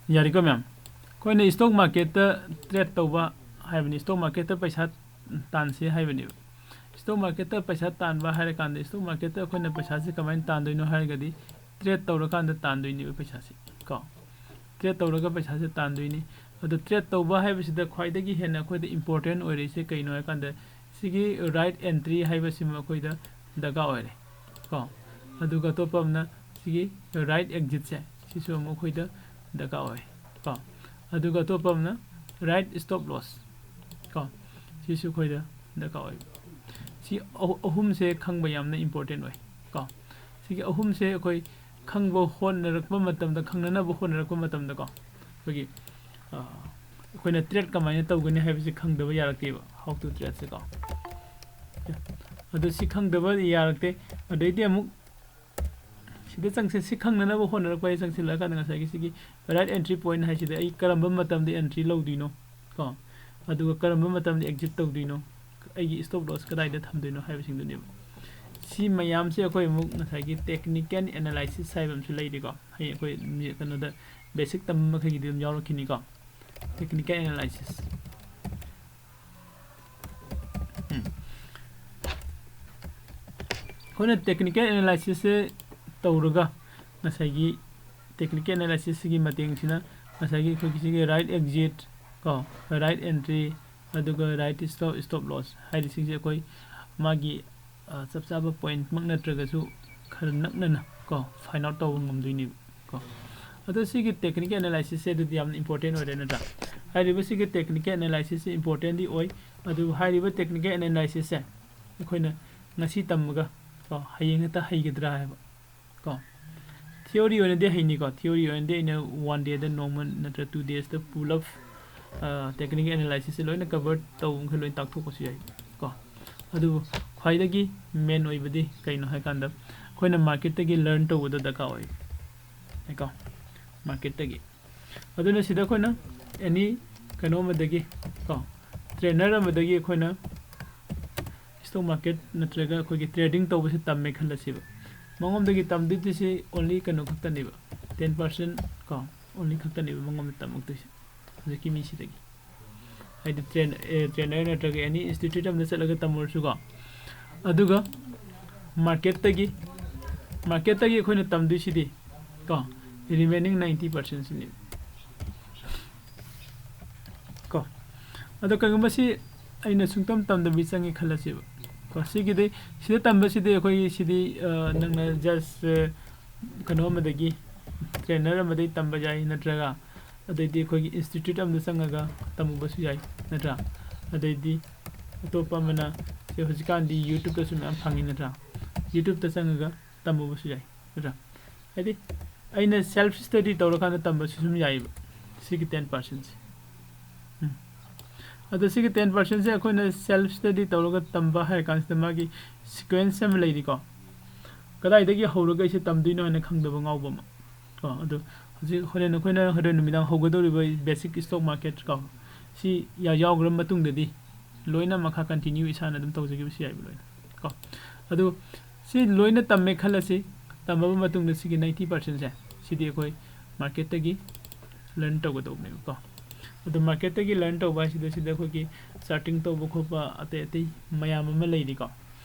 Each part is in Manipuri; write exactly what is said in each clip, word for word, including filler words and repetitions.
ꯌꯥꯔꯦꯀꯣ ꯃꯌꯥꯝ? ꯑꯩꯈꯣꯏꯅ stock marketꯇ trade ꯇꯧꯕ ꯍꯥꯏꯕꯅꯤ, stock marketꯇ ꯄꯩꯁꯥ ꯇꯥꯟꯁꯤ ꯍꯥꯏꯕꯅꯦꯕ꯫ Stock marketꯇ ꯄꯩꯁꯥ ꯇꯥꯟꯕ ꯍꯥꯏꯔꯀꯥꯟꯗ stock marketꯇ ꯑꯩꯈꯣꯏꯅ ꯄꯩꯁꯥꯁꯦ ꯀꯃꯥꯏꯅ ꯇꯥꯟꯗꯣꯏꯅꯣ ꯍꯥꯏꯔꯒꯗꯤ trade ꯇꯧꯔꯀꯥꯟꯗ ꯇꯥꯟꯗꯣꯏꯅꯦꯕ ꯄꯩꯁꯥꯁꯦ ꯀꯣ꯫ Trade ꯇꯧꯔꯒ ꯄꯩꯁꯥꯁꯦ ꯇꯥꯟꯗꯣꯏꯅꯤ꯫ ꯑꯗꯣ trade ꯇꯧꯕ ꯍꯥꯏꯕꯁꯤꯗ ꯈ꯭ꯋꯥꯏꯗꯒꯤ ꯍꯦꯟꯅ ꯑꯩꯈꯣꯏꯗ important ꯑꯣꯏꯔꯤꯁꯦ ꯀꯩꯅꯣ ꯍꯥꯏꯀꯥꯟꯗ ꯁꯤꯒꯤ right entry ꯍꯥꯏꯕꯁꯤꯃ ꯑꯩꯈꯣꯏꯗ ꯗꯔꯀꯥꯔ ꯑꯣꯏꯔꯦ ꯀꯣ꯫ ꯑꯗꯨꯒ ꯑꯇꯣꯞꯄ ꯑꯃꯅ ꯁꯤꯒꯤ right exitꯁꯦ, ꯁꯤꯁꯨ ꯑꯃꯨꯛ ꯑꯩꯈꯣꯏꯗ ꯗꯔꯀꯥꯔ ꯑꯣꯏ ꯀꯣ꯫ ꯑꯗꯨꯒ ꯑꯇꯣꯞꯄ ꯑꯃꯅ right stop loss ꯀꯣ, ꯁꯤꯁꯨ ꯑꯩꯈꯣꯏꯗ ꯗꯔꯀꯥꯔ ꯑꯣꯏ꯫ ꯁꯤ ꯑꯍꯨ-, ꯑꯍꯨꯝꯁꯦ ꯈꯪꯕ ꯌꯥꯝꯅ important ꯑꯣꯏ ꯀꯣ꯫ ꯁꯤꯒꯤ ꯑꯍꯨꯝꯁꯦ ꯑꯩꯈꯣꯏ ꯈꯪꯕ ꯍꯣꯠꯅꯔꯛꯄ ꯃꯇꯝꯗ, ꯈꯪꯅꯅꯕ ꯍꯣꯠꯅꯔꯛꯄ ꯃꯇꯝꯗꯀꯣ, ꯑꯩꯈꯣꯏꯒꯤ, ꯑ, ꯑꯩꯈꯣꯏꯅ trade ꯀꯃꯥꯏꯅ ꯇꯧꯒꯅꯤ ꯍꯥꯏꯕꯁꯤ ꯈꯪꯗꯕ ꯌꯥꯔꯛꯇꯦꯕ, how to tradeꯁꯦꯀꯣ꯫ ꯑꯗꯨ ꯁꯤ ꯈꯪꯗꯕ ꯌꯥꯔꯛꯇꯦ꯫ ꯑꯗꯩꯗꯤ ꯑꯃꯨꯛ ꯁꯤꯗ ꯆꯪꯁꯦ, ꯁꯤ ꯈꯪꯅꯅꯕ ꯍꯣꯠꯅꯔꯛꯄ ꯍꯥꯏ ꯆꯪꯁꯤꯜꯂꯛꯑꯀꯥꯟꯗ ꯉꯁꯥꯏꯒꯤ ꯁꯤꯒꯤ right entry point ꯍꯥꯏꯁꯤꯗ ꯑꯩ ꯀꯔꯝꯕ ꯃꯇꯝꯗ entry ꯂꯧꯗꯣꯏꯅꯣ ꯀꯣ, ꯑꯗꯨꯒ ꯀꯔꯝꯕ ꯃꯇꯝꯗ exit ꯇꯧꯗꯣꯏꯅꯣ, ꯑꯩꯒꯤ stop loss ꯀꯗꯥꯏꯗ ꯊꯝꯗꯣꯏꯅꯣ ꯍꯥꯏꯕꯁꯤꯡꯗꯨꯅꯦꯕ꯫ ꯁꯤ ꯃꯌꯥꯝꯁꯦ ꯑꯩꯈꯣꯏ ꯑꯃꯨꯛ ꯉꯁꯥꯏꯒꯤ technical analysis ꯍꯥꯏꯕ ꯑꯃꯁꯨ ꯂꯩꯔꯤꯀꯣ꯫ ꯍꯌꯦꯡ ꯑꯩꯈꯣꯏ ꯃꯤ-, ꯀꯩꯅꯣꯗ basic ꯇꯝꯕ ꯃꯈꯩꯒꯤꯗꯤ ꯑꯗꯨꯝ ꯌꯥꯎꯔꯛꯈꯤꯅꯤꯀꯣ, technical analysis꯫ ꯎꯝ꯫ ꯑꯩꯈꯣꯏꯅ technical analysisꯁꯦ ꯇꯧꯔꯒ, ꯉꯁꯥꯏꯒꯤ technical analysisꯁꯤꯒꯤ ꯃꯇꯦꯡꯁꯤꯅ ꯉꯁꯥꯏꯒꯤ ꯑꯩꯈꯣꯏꯒꯤ ꯁꯤꯒꯤ right exit ꯀꯣ, right entry, ꯑꯗꯨꯒ right stop, stop loss ꯍꯥꯏꯔꯤꯁꯤꯡꯁꯦ ꯑꯩꯈꯣꯏ ꯃꯥꯒꯤ, ꯑ, ꯆꯞ ꯆꯥꯕ pointꯃꯛ ꯅꯠꯇ꯭ꯔꯒꯁꯨ ꯈꯔ ꯅꯛꯅꯅ ꯀꯣ, find out ꯇꯧꯕ ꯉꯝꯗꯣꯏꯅꯦꯕ ꯀꯣ꯫ ꯑꯗꯣ ꯁꯤꯒꯤ technical analysisꯁꯦ ꯑꯗꯨꯗꯤ ꯌꯥꯝꯅ important ꯑꯣꯏꯔꯦ ꯅꯠꯇ꯭ꯔꯥ? ꯍꯥꯏꯔꯤꯕ ꯁꯤꯒꯤ technical analysisꯁꯦ importantꯗꯤ ꯑꯣꯏ, ꯑꯗꯨꯕꯨ ꯍꯥꯏꯔꯤꯕ technical analysisꯁꯦ ꯑꯩꯈꯣꯏꯅ ꯉꯁꯤ ꯇꯝꯃꯒ ꯀꯣ, ꯍꯌꯦꯡ ꯍꯦꯛꯇ ꯍꯩꯒꯗ꯭ꯔꯥ ꯍꯥꯏꯕ ꯀꯣ꯫ Theory ꯑꯣꯏꯅꯗꯤ ꯍꯩꯅꯤꯀꯣ, theory ꯑꯣꯏꯅꯗꯤ ꯑꯩꯅ one dayꯗ, ꯅꯣꯡꯃ ꯅꯠꯇ꯭ꯔ two daysꯇ pull up, ꯑ, technical analysisꯁꯦ ꯂꯣꯏꯅ cover ꯇꯧꯕ ꯃꯈꯩ ꯂꯣꯏꯅ ꯇꯥꯛꯊꯣꯛꯄꯁꯨ ꯌꯥꯏ ꯀꯣ꯫ ꯑꯗꯨꯕꯨ ꯈ꯭ꯋꯥꯏꯗꯒꯤ main ꯑꯣꯏꯕꯗꯤ ꯀꯩꯅꯣ ꯍꯥꯏꯀꯥꯟꯗ ꯑꯩꯈꯣꯏꯅ marketꯇꯒꯤ learn ꯇꯧꯕꯗꯣ ꯗꯔꯀꯥꯔ ꯑꯣꯏ ꯀꯣ, marketꯇꯒꯤ꯫ ꯑꯗꯨꯅ ꯁꯤꯗ ꯑꯩꯈꯣꯏꯅ any ꯀꯩꯅꯣ ꯑꯃꯗꯒꯤ ꯀꯣ, trainer ꯑꯃꯗꯒꯤ ꯑꯩꯈꯣꯏꯅ stock market ꯅꯠꯇ꯭ꯔꯒ ꯑꯩꯈꯣꯏꯒꯤ trading ꯇꯧꯕꯁꯦ ꯇꯝꯃꯦ ꯈꯜꯂꯁꯤꯕ꯫ ꯃꯉꯣꯟꯗꯒꯤ ꯇꯝꯗꯣꯏꯁꯤ only ꯀꯩꯅꯣ ꯈꯛꯇꯅꯦꯕ, ten percent ꯀꯣ, ꯑꯣꯟꯂꯤ ꯈꯛꯇꯅꯦꯕ ꯃꯉꯣꯟꯗ ꯇꯝꯃꯛꯇꯣꯏꯁꯦ ꯍꯧꯖꯤꯛꯀꯤ ꯃꯤꯁꯤꯗꯒꯤ꯫ ꯍꯥꯏꯗꯤ ꯇ꯭ꯔꯦꯟ ꯇ꯭ꯔꯦꯅꯔ ꯅꯠꯇ꯭ꯔꯒ ꯑꯦꯅꯤ ꯏꯟꯁꯇꯤꯇ꯭ꯌꯨꯠ ꯑꯃꯗ ꯆꯠꯂꯒ ꯇꯝꯃꯨꯔꯁꯨꯀꯣ꯫ ꯑꯗꯨꯒ ꯃꯥꯔꯀꯦꯠꯇꯒꯤ ꯃꯥꯔꯀꯦꯠꯇꯒꯤ ꯑꯩꯈꯣꯏꯅ ꯇꯝꯗꯣꯏꯁꯤꯗꯤ ꯀꯣ, ꯔꯤꯃꯦꯅꯤꯡ ꯅꯥꯏꯟꯇꯤ ꯄꯥꯔꯁꯦꯟꯁꯤꯅꯤ꯫ ꯀꯣ, ꯑꯗꯣ ꯀꯩꯒꯨꯝꯕ ꯁꯤ ꯑꯩꯅ ꯁꯨꯡꯇꯝ ꯇꯝꯗꯕꯤ ꯆꯪꯉꯦ ꯈꯜꯂꯁꯦꯕ꯫ ꯀꯣ, ꯁꯤꯒꯤꯗꯤ, ꯁꯤꯗ ꯇꯝꯕꯁꯤꯗꯤ ꯑꯩꯈꯣꯏꯒꯤ ꯁꯤꯗꯤ ꯅꯪꯅ ꯖꯁ ꯀꯩꯅꯣ ꯑꯃꯗꯒꯤ, ꯇ꯭ꯔꯦꯅꯔ ꯑꯃꯗꯒꯤ ꯇꯝꯕ ꯌꯥꯏ, ꯅꯠꯇ꯭ꯔꯒ ꯑꯗꯩꯗꯤ ꯑꯩꯈꯣꯏꯒꯤ ꯏꯟꯁꯇꯤꯇ꯭ꯌꯨꯠ ꯑꯃꯗ ꯆꯪꯉꯒ ꯇꯝꯃꯨꯕꯁꯨ ꯌꯥꯏ, ꯅꯠꯇ꯭ꯔꯥ? ꯑꯗꯩꯗꯤ ꯑꯇꯣꯞꯄ ꯑꯃꯅ, ꯁꯦ ꯍꯧꯖꯤꯛꯀꯥꯟꯗꯤ ꯌꯨꯇ꯭ꯌꯨꯕꯇꯁꯨ ꯃꯌꯥꯝ ꯐꯪꯉꯤ, ꯅꯠꯇ꯭ꯔꯥ? ꯌꯨꯇ꯭ꯌꯨꯕꯇ ꯆꯪꯉꯒ ꯇꯝꯃꯨꯕꯁꯨ ꯌꯥꯏ, ꯅꯠꯇ꯭ꯔꯥ? ꯍꯥꯏꯗꯤ ꯑꯩꯅ ꯁꯦꯜꯐ ꯁ꯭ꯇꯗꯤ ꯇꯧꯔꯀꯥꯟꯗ ꯇꯝꯕꯁꯨ ꯑꯗꯨꯝ ꯌꯥꯏꯑꯕ, ꯁꯤꯒꯤ ꯇꯦꯟ ꯄꯥꯔꯁꯦꯟꯁꯦ꯫ ꯎꯝ꯫ ꯑꯗꯣ ꯁꯤꯒꯤ ꯇꯦꯟ ꯄꯥꯔꯁꯦꯟꯁꯦ ꯑꯩꯈꯣꯏꯅ ꯁꯦꯜꯐ ꯁ꯭ꯇꯗꯤ ꯇꯧꯔꯒ ꯇꯝꯕ ꯍꯥꯏꯔ ꯀꯥꯟꯁꯤꯗ ꯃꯥꯒꯤ ꯁꯤꯀ꯭ꯋꯦꯟꯁ ꯑꯃ ꯂꯩꯔꯤꯀꯣ꯫ ꯀꯗꯥꯏꯗꯒꯤ ꯍꯧꯔꯒ ꯑꯩꯁꯦ ꯇꯝꯗꯣꯏꯅꯣ ꯍꯥꯏꯅ ꯈꯪꯗꯕ ꯉꯥꯎꯕ ꯑꯃ꯫ ꯀꯣ, ꯑꯗꯨ ꯍꯧꯖꯤꯛ ꯍꯣꯔꯦꯟ ꯑꯩꯈꯣꯏꯅ ꯍꯣꯔꯦꯟ ꯅꯨꯃꯤꯗꯥꯡ ꯍꯧꯒꯗꯧꯔꯤꯕ ꯕꯦꯁꯤꯛ ꯁ꯭ꯇꯣꯛ ꯃꯥꯔꯀꯦꯠ ꯀꯣ, ꯁꯤ ꯌꯥ-, ꯌꯥꯎꯈ꯭ꯔ ꯃꯇꯨꯡꯗꯗꯤ ꯂꯣꯏꯅ ꯃꯈꯥ ꯀꯟꯇꯤꯅ꯭ꯌꯨ ꯏꯁꯥꯅ ꯑꯗꯨꯝ ꯇꯧꯖꯈꯤꯕꯁꯨ ꯌꯥꯏꯕ ꯂꯣꯏꯅ ꯀꯣ꯫ ꯑꯗꯨ ꯁꯤ ꯂꯣꯏꯅ ꯇꯝꯃꯦ ꯈꯜꯂꯁꯤ, ꯇꯝꯃꯕ ꯃꯇꯨꯡꯗ ꯁꯤꯒꯤ ꯅꯥꯏꯟꯇꯤ ꯄꯥꯔꯁꯦꯟꯁꯦ ꯁꯤꯗꯤ ꯑꯩꯈꯣꯏ ꯃꯥꯔꯀꯦꯠꯇꯒꯤ ꯂꯔꯟ ꯇꯧꯒꯗꯧꯕꯅꯦꯕꯀꯣ꯫ ꯑꯗꯨ ꯃꯥꯔꯀꯦꯠꯇꯒꯤ ꯂꯔꯟ ꯇꯧꯕ ꯍꯥꯏꯁꯤꯗ ꯁꯤꯗ ꯑꯩꯈꯣꯏꯒꯤ ꯆꯥꯔꯇꯤꯡ ꯇꯧꯕ ꯈꯣꯠꯄ ꯑꯇꯩ ꯑꯇꯩ ꯃꯌꯥꯝ ꯑꯃ ꯂꯩꯔꯤꯀꯣ꯫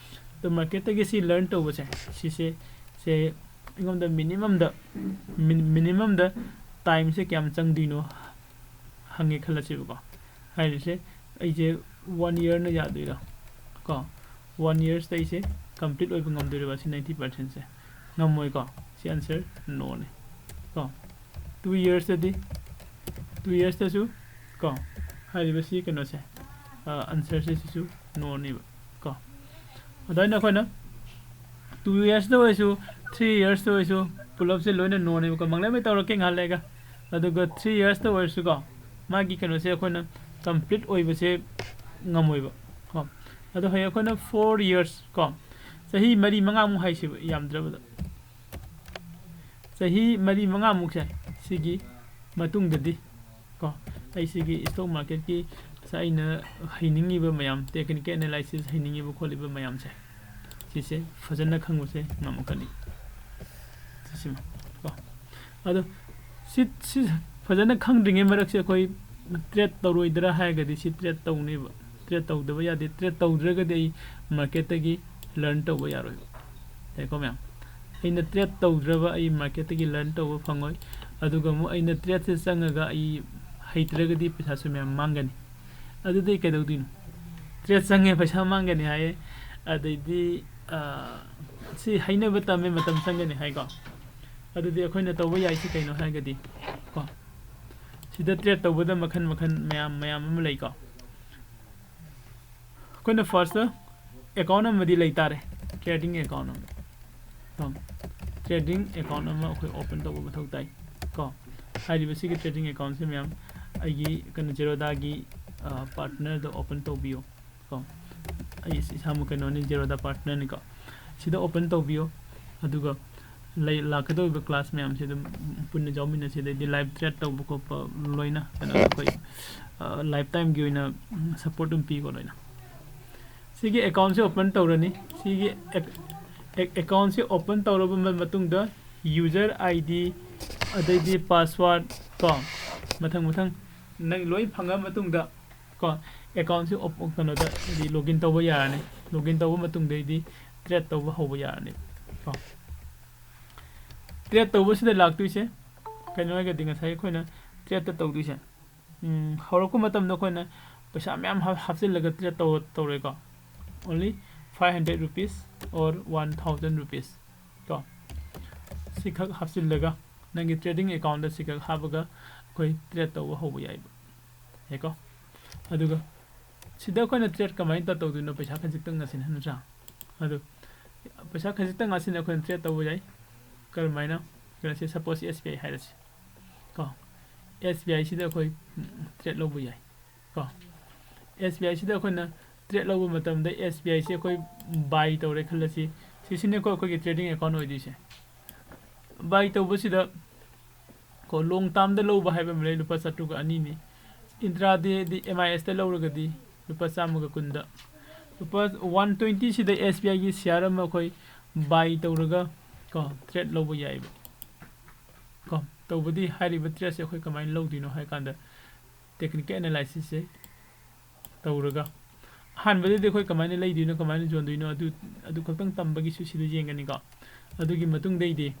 ꯑꯗꯣ ꯃꯥꯔꯀꯦꯠꯇꯒꯤ ꯁꯤ ꯂꯔꯟ ꯇꯧꯕꯁꯦ, ꯁꯤꯁꯦ, ꯁꯦ ꯑꯩꯉꯣꯟꯗ ꯃꯤꯅꯤꯃꯝꯗ, ꯃꯤꯅꯤꯃꯝꯗ ꯇꯥꯏꯝꯁꯦ ꯀꯌꯥꯝ ꯆꯪꯗꯣꯏꯅꯣ ꯍꯪꯉꯦ ꯈꯜꯂꯁꯦꯕꯀꯣ꯫ ꯍꯥꯏꯔꯤꯁꯦ ꯑꯩꯁꯦ ꯋꯥꯟ ꯏꯌꯔꯅ ꯌꯥꯗꯣꯏꯔꯥ? ꯀꯣ, ꯋꯥꯟ ꯏꯌꯔꯁꯇ ꯑꯩꯁꯦ ꯀꯝꯄ꯭ꯂꯤꯠ ꯑꯣꯏꯕ ꯉꯝꯗꯣꯔꯤꯕ ꯁꯤ ꯅꯥꯏꯟꯇꯤ ꯄꯥꯔꯁꯦꯟꯁꯦ? ꯉꯝꯃꯣꯏꯀꯣ꯫ ꯁꯤ ꯑꯟꯁꯔ ꯅꯣꯅꯤ ꯀꯣ꯫ ꯇꯨ ꯏꯌꯔꯁꯇꯗꯤ, ꯇꯨ ꯏꯌꯔꯁꯇꯁꯨ ꯀꯣ, ꯍꯥꯏꯔꯤꯕ ꯁꯤ ꯀꯩꯅꯣꯁꯦ, ꯑꯟꯁꯔꯁꯦ ꯁꯤꯁꯨ ꯅꯣꯅꯦꯕ ꯀꯣ꯫ ꯑꯗꯨꯃꯥꯏꯅ ꯑꯩꯈꯣꯏꯅ ꯇꯨ ꯏꯌꯔꯁꯇ ꯑꯣꯏꯔꯁꯨ, ꯊ꯭ꯔꯤ ꯏꯌꯔꯁꯇ ꯑꯣꯏꯔꯁꯨ, ꯄꯨꯂꯞꯁꯦ ꯂꯣꯏꯅ ꯅꯣꯅꯦꯕꯀꯣ꯫ ꯃꯪꯂꯦꯝꯃꯩ ꯇꯧꯔꯛꯀꯦ ꯉꯥꯏꯍꯥꯛ ꯂꯩꯔꯒ꯫ ꯑꯗꯨꯒ ꯊ꯭ꯔꯤ ꯏꯌꯔꯁꯇ ꯑꯣꯏꯔꯁꯨꯀꯣ, ꯃꯥꯒꯤ ꯀꯩꯅꯣꯁꯦ ꯑꯩꯈꯣꯏꯅ ꯀꯝꯄ꯭ꯂꯤꯠ ꯑꯣꯏꯕꯁꯦ ꯉꯝꯃꯣꯏꯕ ꯀꯣ꯫ ꯑꯗꯣ ꯍꯌꯦꯡ ꯑꯩꯈꯣꯏꯅ ꯐꯣꯔ ꯏꯌꯔꯁ ꯀꯣ, ꯆꯍꯤ ꯃꯔꯤ ꯃꯉꯥꯃꯨꯛ ꯍꯥꯏꯁꯦꯕ, ꯌꯥꯝꯗ꯭ꯔꯕꯗ ꯆꯍꯤ ꯃꯔꯤ ꯃꯉꯥꯃꯨꯛꯁꯦ, ꯁꯤꯒꯤ ꯃꯇꯨꯡꯗꯗꯤ ꯀꯣ, ꯑꯩ ꯁꯤꯒꯤ ꯁ꯭ꯇꯣꯛ ꯃꯥꯔꯀꯦꯠꯀꯤ ꯉꯁꯥꯏ ꯑꯩꯅ ꯍꯩꯅꯤꯡꯉꯤꯕ ꯃꯌꯥꯝ, ꯇꯦꯛꯅꯤꯀꯦꯜ ꯑꯦꯅꯥꯂꯥꯏꯁꯤꯁ ꯍꯩꯅꯤꯡꯉꯤꯕ ꯈꯣꯠꯂꯤꯕ ꯃꯌꯥꯝꯁꯦ, ꯁꯤꯁꯦ ꯐꯖꯅ ꯈꯪꯕꯁꯦ ꯉꯝꯃꯛꯀꯅꯤ꯫ ꯁꯤꯁꯤꯃ ꯀꯣ꯫ ꯑꯗꯣ ꯁꯤ ꯁꯤ ꯐꯖꯅ ꯈꯪꯗ꯭ꯔꯤꯉꯩ ꯃꯔꯛꯁꯦ ꯑꯩꯈꯣꯏ ꯇ꯭ꯔꯦꯠ ꯇꯧꯔꯣꯏꯗ꯭ꯔꯥ ꯍꯥꯏꯔꯒꯗꯤ ꯁꯤ ꯇ꯭ꯔꯦꯠ ꯇꯧꯅꯦꯕ꯫ ꯇ꯭ꯔꯦꯠ ꯇꯧꯗꯕ ꯌꯥꯗꯦ꯫ ꯇ꯭ꯔꯦꯠ ꯇꯧꯗ꯭ꯔꯒꯗꯤ ꯑꯩ ꯃꯥꯔꯀꯦꯠꯇꯒꯤ ꯂꯔꯟ ꯇꯧꯕ ꯌꯥꯔꯣꯏꯕ꯫ ꯌꯥꯏꯀꯣ ꯃꯌꯥꯝ? ꯑꯩꯅ ꯇ꯭ꯔꯦꯠ ꯇꯧꯗ꯭ꯔꯕ ꯑꯩ ꯃꯥꯔꯀꯦꯠꯇꯒꯤ ꯂꯔꯟ ꯇꯧꯕ ꯐꯪꯉꯣꯏ꯫ ꯑꯗꯨꯒ ꯑꯃꯨꯛ ꯑꯩꯅ ꯇ꯭ꯔꯦꯠꯁꯦ ꯆꯪꯉꯒ ꯑꯩ ꯍꯩꯇ꯭ꯔꯒꯗꯤ ꯄꯩꯁꯥꯁꯨ ꯃꯌꯥꯝ ꯃꯥꯡꯒꯅꯤ꯫ ꯑꯗꯨꯗꯤ ꯀꯩꯗꯧꯗꯣꯏꯅꯣ? ꯇ꯭ꯔꯦꯠ ꯆꯪꯉꯦ, ꯄꯩꯁꯥ ꯃꯥꯡꯒꯅꯤ ꯍꯥꯏꯌꯦ꯫ ꯑꯗꯩꯗꯤ ꯁꯤ ꯍꯩꯅꯕ ꯇꯝꯃꯦ, ꯃꯇꯝ ꯆꯪꯒꯅꯤ ꯍꯥꯏꯀꯣ꯫ ꯑꯗꯨꯗꯤ ꯑꯩꯈꯣꯏꯅ ꯇꯧꯕ ꯌꯥꯏꯁꯤ ꯀꯩꯅꯣ ꯍꯥꯏꯔꯒꯗꯤ ꯀꯣ, ꯁꯤꯗ ꯇ꯭ꯔꯦꯠ ꯇꯧꯕꯗ ꯃꯈꯜ ꯃꯈꯜ ꯃꯌꯥꯝ ꯃꯌꯥꯝ ꯑꯃ ꯂꯩꯀꯣ꯫ ꯑꯩꯈꯣꯏꯅ ꯐꯥꯔꯁꯇ ꯑꯦꯀꯥꯎꯟ ꯑꯃꯗꯤ ꯂꯩ ꯇꯥꯔꯦ, ꯇ꯭ꯔꯦꯗꯤꯡ ꯑꯦꯀꯥꯎꯟ ꯑꯃ꯫ ꯀꯣ, ꯇ꯭ꯔꯦꯗꯤꯡ ꯑꯦꯀꯥꯎꯟ ꯑꯃ ꯑꯩꯈꯣꯏ ꯑꯣꯄꯟ ꯇꯧꯕ ꯃꯊꯧ ꯇꯥꯏ ꯀꯣ꯫ ꯍꯥꯏꯔꯤꯕꯁꯤꯒꯤ ꯇ꯭ꯔꯦꯗꯤꯡ ꯑꯦꯀꯥꯎꯟꯁꯦ ꯃꯌꯥꯝ ꯑꯩꯒꯤ ꯀꯩꯅꯣ ꯖꯦꯔꯣꯗꯥꯒꯤ ꯄꯥꯔꯠꯅꯔꯗ ꯑꯣꯄꯟ ꯇꯧꯕꯤꯌꯨ ꯀꯣ꯫ ꯑꯩ ꯏꯁꯥꯃꯛ ꯀꯩꯅꯣꯅꯤ, ꯖꯦꯔꯣꯗꯥ ꯄꯥꯔꯠꯅꯔꯅꯤꯀꯣ꯫ ꯁꯤꯗ ꯑꯣꯄꯟ ꯇꯧꯕꯤꯌꯣ꯫ ꯑꯗꯨꯒ ꯂꯩ ꯂꯥꯛꯀꯗꯧꯔꯤꯕ ꯀ꯭ꯂꯥꯁ ꯃꯌꯥꯝꯁꯦ ꯑꯗꯨꯝ ꯄꯨꯟꯅ ꯌꯥꯎꯃꯤꯟꯅꯁꯤ꯫ ꯑꯗꯩꯗꯤ ꯂꯥꯏꯚ ꯇ꯭ꯔꯦꯠ ꯇꯧꯕ ꯈꯣꯠꯄ ꯂꯣꯏꯅ ꯀꯩꯅꯣ ꯑꯩꯈꯣꯏ ꯂꯥꯏꯐ ꯇꯥꯏꯝꯒꯤ ꯑꯣꯏꯅ ꯁꯞꯄꯣꯔꯠ ꯑꯗꯨꯝ ꯄꯤꯀꯣ ꯂꯣꯏꯅ꯫ ꯁꯤꯒꯤ ꯑꯦꯀꯥꯎꯟꯁꯦ ꯑꯣꯄꯟ ꯇꯧꯔꯅꯤ꯫ ꯁꯤꯒꯤ ꯑꯦꯀꯥꯎꯟꯁꯦ ꯑꯣꯄꯟ ꯇꯧꯔꯕ ꯃ- ꯃꯇꯨꯡꯗ ꯌꯨꯖꯔ ꯑꯥꯏ ꯗꯤ, ꯑꯗꯩꯗꯤ ꯄꯥꯁꯋꯥꯔꯗ ꯀꯣ, ꯃꯊꯪ ꯃꯊꯪ ꯅꯪ ꯂꯣꯏ ꯐꯪꯉ ꯃꯇꯨꯡꯗ ꯀꯣ, ꯑꯦꯀꯥꯎꯟꯁꯦ ꯀꯩꯅꯣꯗ ꯍꯥꯏꯗꯤ ꯂꯣꯒꯏꯟ ꯇꯧꯕ ꯌꯥꯔꯅꯤ꯫ ꯂꯣꯒꯏꯟ ꯇꯧꯕ ꯃꯇꯨꯡꯗꯩꯗꯤ ꯇ꯭ꯔꯦꯠ ꯇꯧꯕ ꯍꯧꯕ ꯌꯥꯔꯅꯤ ꯀꯣ꯫ ꯇ꯭ꯔꯦꯠ ꯇꯧꯕꯁꯤꯗ ꯂꯥꯛꯇꯣꯏꯁꯦ ꯀꯩꯅꯣ ꯍꯥꯏꯔꯒꯗꯤ ꯉꯁꯥꯏ ꯑꯩꯈꯣꯏꯅ ꯇ꯭ꯔꯦꯠꯇ ꯇꯧꯗꯣꯏꯁꯦ, ꯎꯝ, ꯍꯧꯔꯛꯄ ꯃꯇꯝꯗ ꯑꯩꯈꯣꯏꯅ ꯄꯩꯁꯥ ꯃꯌꯥꯝ ꯍꯥꯞ- ꯍꯥꯞꯆꯤꯜꯂꯒ ꯇ꯭ꯔꯦꯠ ꯇꯧ ꯇꯧꯔꯦꯀꯣ꯫ Only five hundred rupees or one thousand rupees ꯀꯣ, ꯁꯤꯈꯛ ꯍꯥꯞꯆꯤꯜꯂꯒ ꯅꯪꯒꯤ ꯇ꯭ꯔꯦꯗꯤꯡ ꯑꯦꯀꯥꯎꯟꯗ ꯁꯤꯈꯛ ꯍꯥꯞꯄꯒ ꯑꯩꯈꯣꯏ ꯇ꯭ꯔꯦꯠ ꯇꯧꯕ ꯍꯧꯕ ꯌꯥꯏꯕ꯫ ꯌꯥꯏꯀꯣ? ꯑꯗꯨꯒ ꯁꯤꯗ ꯑꯩꯈꯣꯏꯅ ꯇ꯭ꯔꯦꯠ ꯀꯃꯥꯏꯅ ꯇꯧ- ꯇꯧꯗꯣꯏꯅꯣ? ꯄꯩꯁꯥ ꯈꯖꯤꯛꯇꯪ ꯑꯁꯤꯅ, ꯅꯠꯇ꯭ꯔꯥ? ꯑꯗꯨ ꯄꯩꯁꯥ ꯈꯖꯤꯛꯇꯪ ꯑꯁꯤꯅ ꯑꯩꯈꯣꯏꯅ ꯇ꯭ꯔꯦꯠ ꯇꯧꯕ ꯌꯥꯏ꯫ ꯀꯔꯝꯍꯥꯏꯅ? ꯀꯩꯅꯣꯁꯦ, ꯁꯄꯣꯁ ꯑꯦꯁ ꯕꯤ ꯑꯥꯏ ꯍꯥꯏꯔꯁꯤ ꯀꯣ꯫ ꯑꯦꯁ ꯕꯤ ꯑꯥꯏꯁꯤꯗ ꯑꯩꯈꯣꯏ ꯇ꯭ꯔꯦꯠ ꯂꯧꯕ ꯌꯥꯏ ꯀꯣ꯫ ꯑꯦꯁ ꯕꯤ ꯑꯥꯏꯁꯤꯗ ꯑꯩꯈꯣꯏꯅ ꯇ꯭ꯔꯦꯠ ꯂꯧꯕ ꯃꯇꯝꯗ ꯑꯦꯁ ꯕꯤ ꯑꯥꯏꯁꯤ ꯑꯩꯈꯣꯏ ꯕꯥꯏ ꯇꯧꯔꯦ ꯈꯜꯂꯁꯤ꯫ ꯁꯤꯁꯤꯅꯦꯀꯣ ꯑꯩꯈꯣꯏꯒꯤ ꯇ꯭ꯔꯦꯗꯤꯡ ꯑꯦꯀꯥꯎꯟ ꯑꯣꯏꯗꯣꯏꯁꯦ꯫ ꯕꯥꯏ ꯇꯧꯕꯁꯤꯗ ꯀꯣ, ꯂꯣꯡ ꯇꯥꯝꯗ ꯂꯧꯕ ꯍꯥꯏꯕ ꯑꯃ ꯂꯩ, ꯂꯨꯄꯥ ꯆꯥꯇ꯭ꯔꯨꯛꯀ ꯑꯅꯤꯅꯤ꯫ ꯏꯟꯇ꯭ꯔꯥꯗꯦꯗꯤ ꯑꯦꯝ ꯑꯥꯏ ꯑꯦꯁꯇ ꯂꯧꯔꯒꯗꯤ ꯂꯨꯄꯥ ꯆꯥꯝꯃꯒ ꯀꯨꯟꯗ꯫ ꯂꯨꯄꯥ ꯋꯥꯟ ꯇ꯭ꯋꯦꯟꯇꯤꯁꯤꯗ ꯑꯦꯁ ꯕꯤ ꯑꯥꯏꯒꯤ ꯁꯤꯌꯥꯔ ꯑꯃ ꯑꯩꯈꯣꯏ ꯕꯥꯏ ꯇꯧꯔꯒ ꯀꯣ, ꯇ꯭ꯔꯦꯠ ꯂꯧꯕ ꯌꯥꯏꯕ꯫ ꯀꯣ꯫ ꯇꯧꯕꯗꯤ ꯍꯥꯏꯔꯤꯕ tradeꯁꯦ ꯑꯩꯈꯣꯏ ꯀꯃꯥꯏꯅ ꯂꯧꯗꯣꯏꯅꯣ ꯍꯥꯏ ꯀꯥꯟꯗ, technical analysisꯁꯦ ꯇꯧꯔꯒ, ꯑꯍꯥꯟꯕꯗꯗꯤ ꯑꯩꯈꯣꯏ ꯀꯃꯥꯏꯅ ꯂꯩꯗꯣꯏꯅꯣ, ꯀꯃꯥꯏꯅ ꯌꯣꯟꯗꯣꯏꯅꯣ, ꯑꯗꯨ, ꯑꯗꯨ ꯈꯛꯇꯪ ꯇꯝꯕꯒꯤꯁꯨ ꯁꯤꯗ ꯌꯦꯡꯒꯅꯤꯀꯣ꯫ ꯑꯗꯨꯒꯤ ꯃꯇꯨꯡꯗꯩꯗꯤ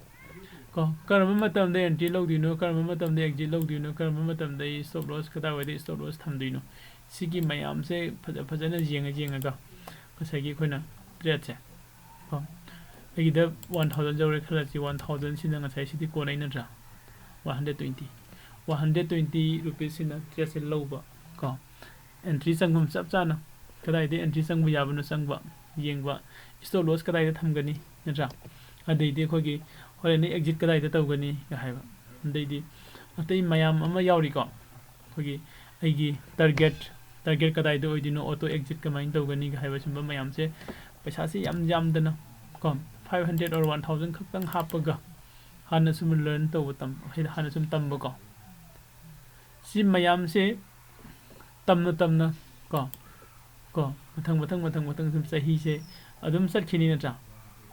ꯀꯣ, ꯀꯔꯝꯕ ꯃꯇꯝꯗ entry ꯂꯧꯗꯣꯏꯅꯣ, ꯀꯔꯝꯕ ꯃꯇꯝꯗ exit ꯂꯧꯗꯣꯏꯅꯣ, ꯀꯔꯝꯕ ꯃꯇꯝꯗ ꯑꯩ stop loss, ꯀꯗꯥꯏꯋꯥꯏꯗ stop loss ꯊꯝꯗꯣꯏꯅꯣ, ꯁꯤꯒꯤ ꯃꯌꯥꯝꯁꯦ ꯐꯖ ꯐꯖꯅ ꯌꯦꯡꯉ ꯌꯦꯡꯉꯒ ꯉꯁꯥꯏꯒꯤ ꯑꯩꯈꯣꯏꯅ tradeꯁꯦ ꯀꯣ, ꯑꯩꯒꯤꯗ one thousand ꯌꯧꯔꯦ ꯈꯜꯂꯁꯤ, one thousandꯁꯤꯅ ꯉꯁꯥꯏ ꯁꯤꯗꯤ ꯀꯣꯟꯅꯩ ꯅꯠꯇ꯭ꯔꯥ? One hundred twenty, one hundred twenty rupeesꯁꯤꯅ tradeꯁꯦ ꯂꯧꯕ ꯀꯣ꯫ Entry ꯆꯪꯐꯝ ꯆꯞ ꯆꯥꯅ ꯀꯗꯥꯏꯗ entry ꯆꯪꯕ ꯌꯥꯕꯅꯣ ꯆꯪꯕ, ꯌꯦꯡꯕ, stop loss ꯀꯗꯥꯏꯗ ꯊꯝꯒꯅꯤ ꯅꯠꯇ꯭ꯔꯥ? ꯑꯗꯩꯗꯤ ꯑꯩꯈꯣꯏꯒꯤ ꯍꯣꯔꯦꯟ exit ꯀꯗꯥꯏꯗ ꯇꯧꯒꯅꯤꯒ ꯍꯥꯏꯕ꯫ ꯑꯗꯩꯗꯤ ꯑꯇꯩ ꯃꯌꯥꯝ ꯑꯃ ꯌꯥꯎꯔꯤꯀꯣ꯫ ꯑꯩꯈꯣꯏꯒꯤ ꯑꯩꯒꯤ target, target ꯀꯗꯥꯏꯗ ꯑꯣꯏꯗꯣꯏꯅꯣ, auto exit ꯀꯃꯥꯏꯅ ꯇꯧꯒꯅꯤꯒ ꯍꯥꯏꯕ ꯁꯨꯝꯕ ꯃꯌꯥꯝꯁꯦ, ꯄꯩꯁꯥꯁꯦ ꯌꯥꯝ ꯌꯥꯝꯗꯅ ꯀꯣ, five hundred or one thousand ꯈꯛꯇꯪ ꯍꯥꯞꯄꯒ ꯍꯥꯟꯅ ꯁꯨꯝ learn ꯇꯧꯕ ꯇꯝ-, ꯍꯥꯏꯗꯤ ꯍꯥꯟꯅ ꯁꯨꯝ ꯇꯝꯕꯀꯣ꯫ ꯁꯤ ꯃꯌꯥꯝꯁꯦ ꯇꯝꯅ ꯇꯝꯅ ꯀꯣ, ꯀꯣ, ꯃꯊꯪ, ꯃꯊꯪ, ꯃꯊꯪ, ꯃꯊꯪ ꯁꯨꯝ ꯆꯍꯤꯁꯦ ꯑꯗꯨꯝ ꯆꯠꯈꯤꯅꯤ ꯅꯠꯇ꯭ꯔꯥ?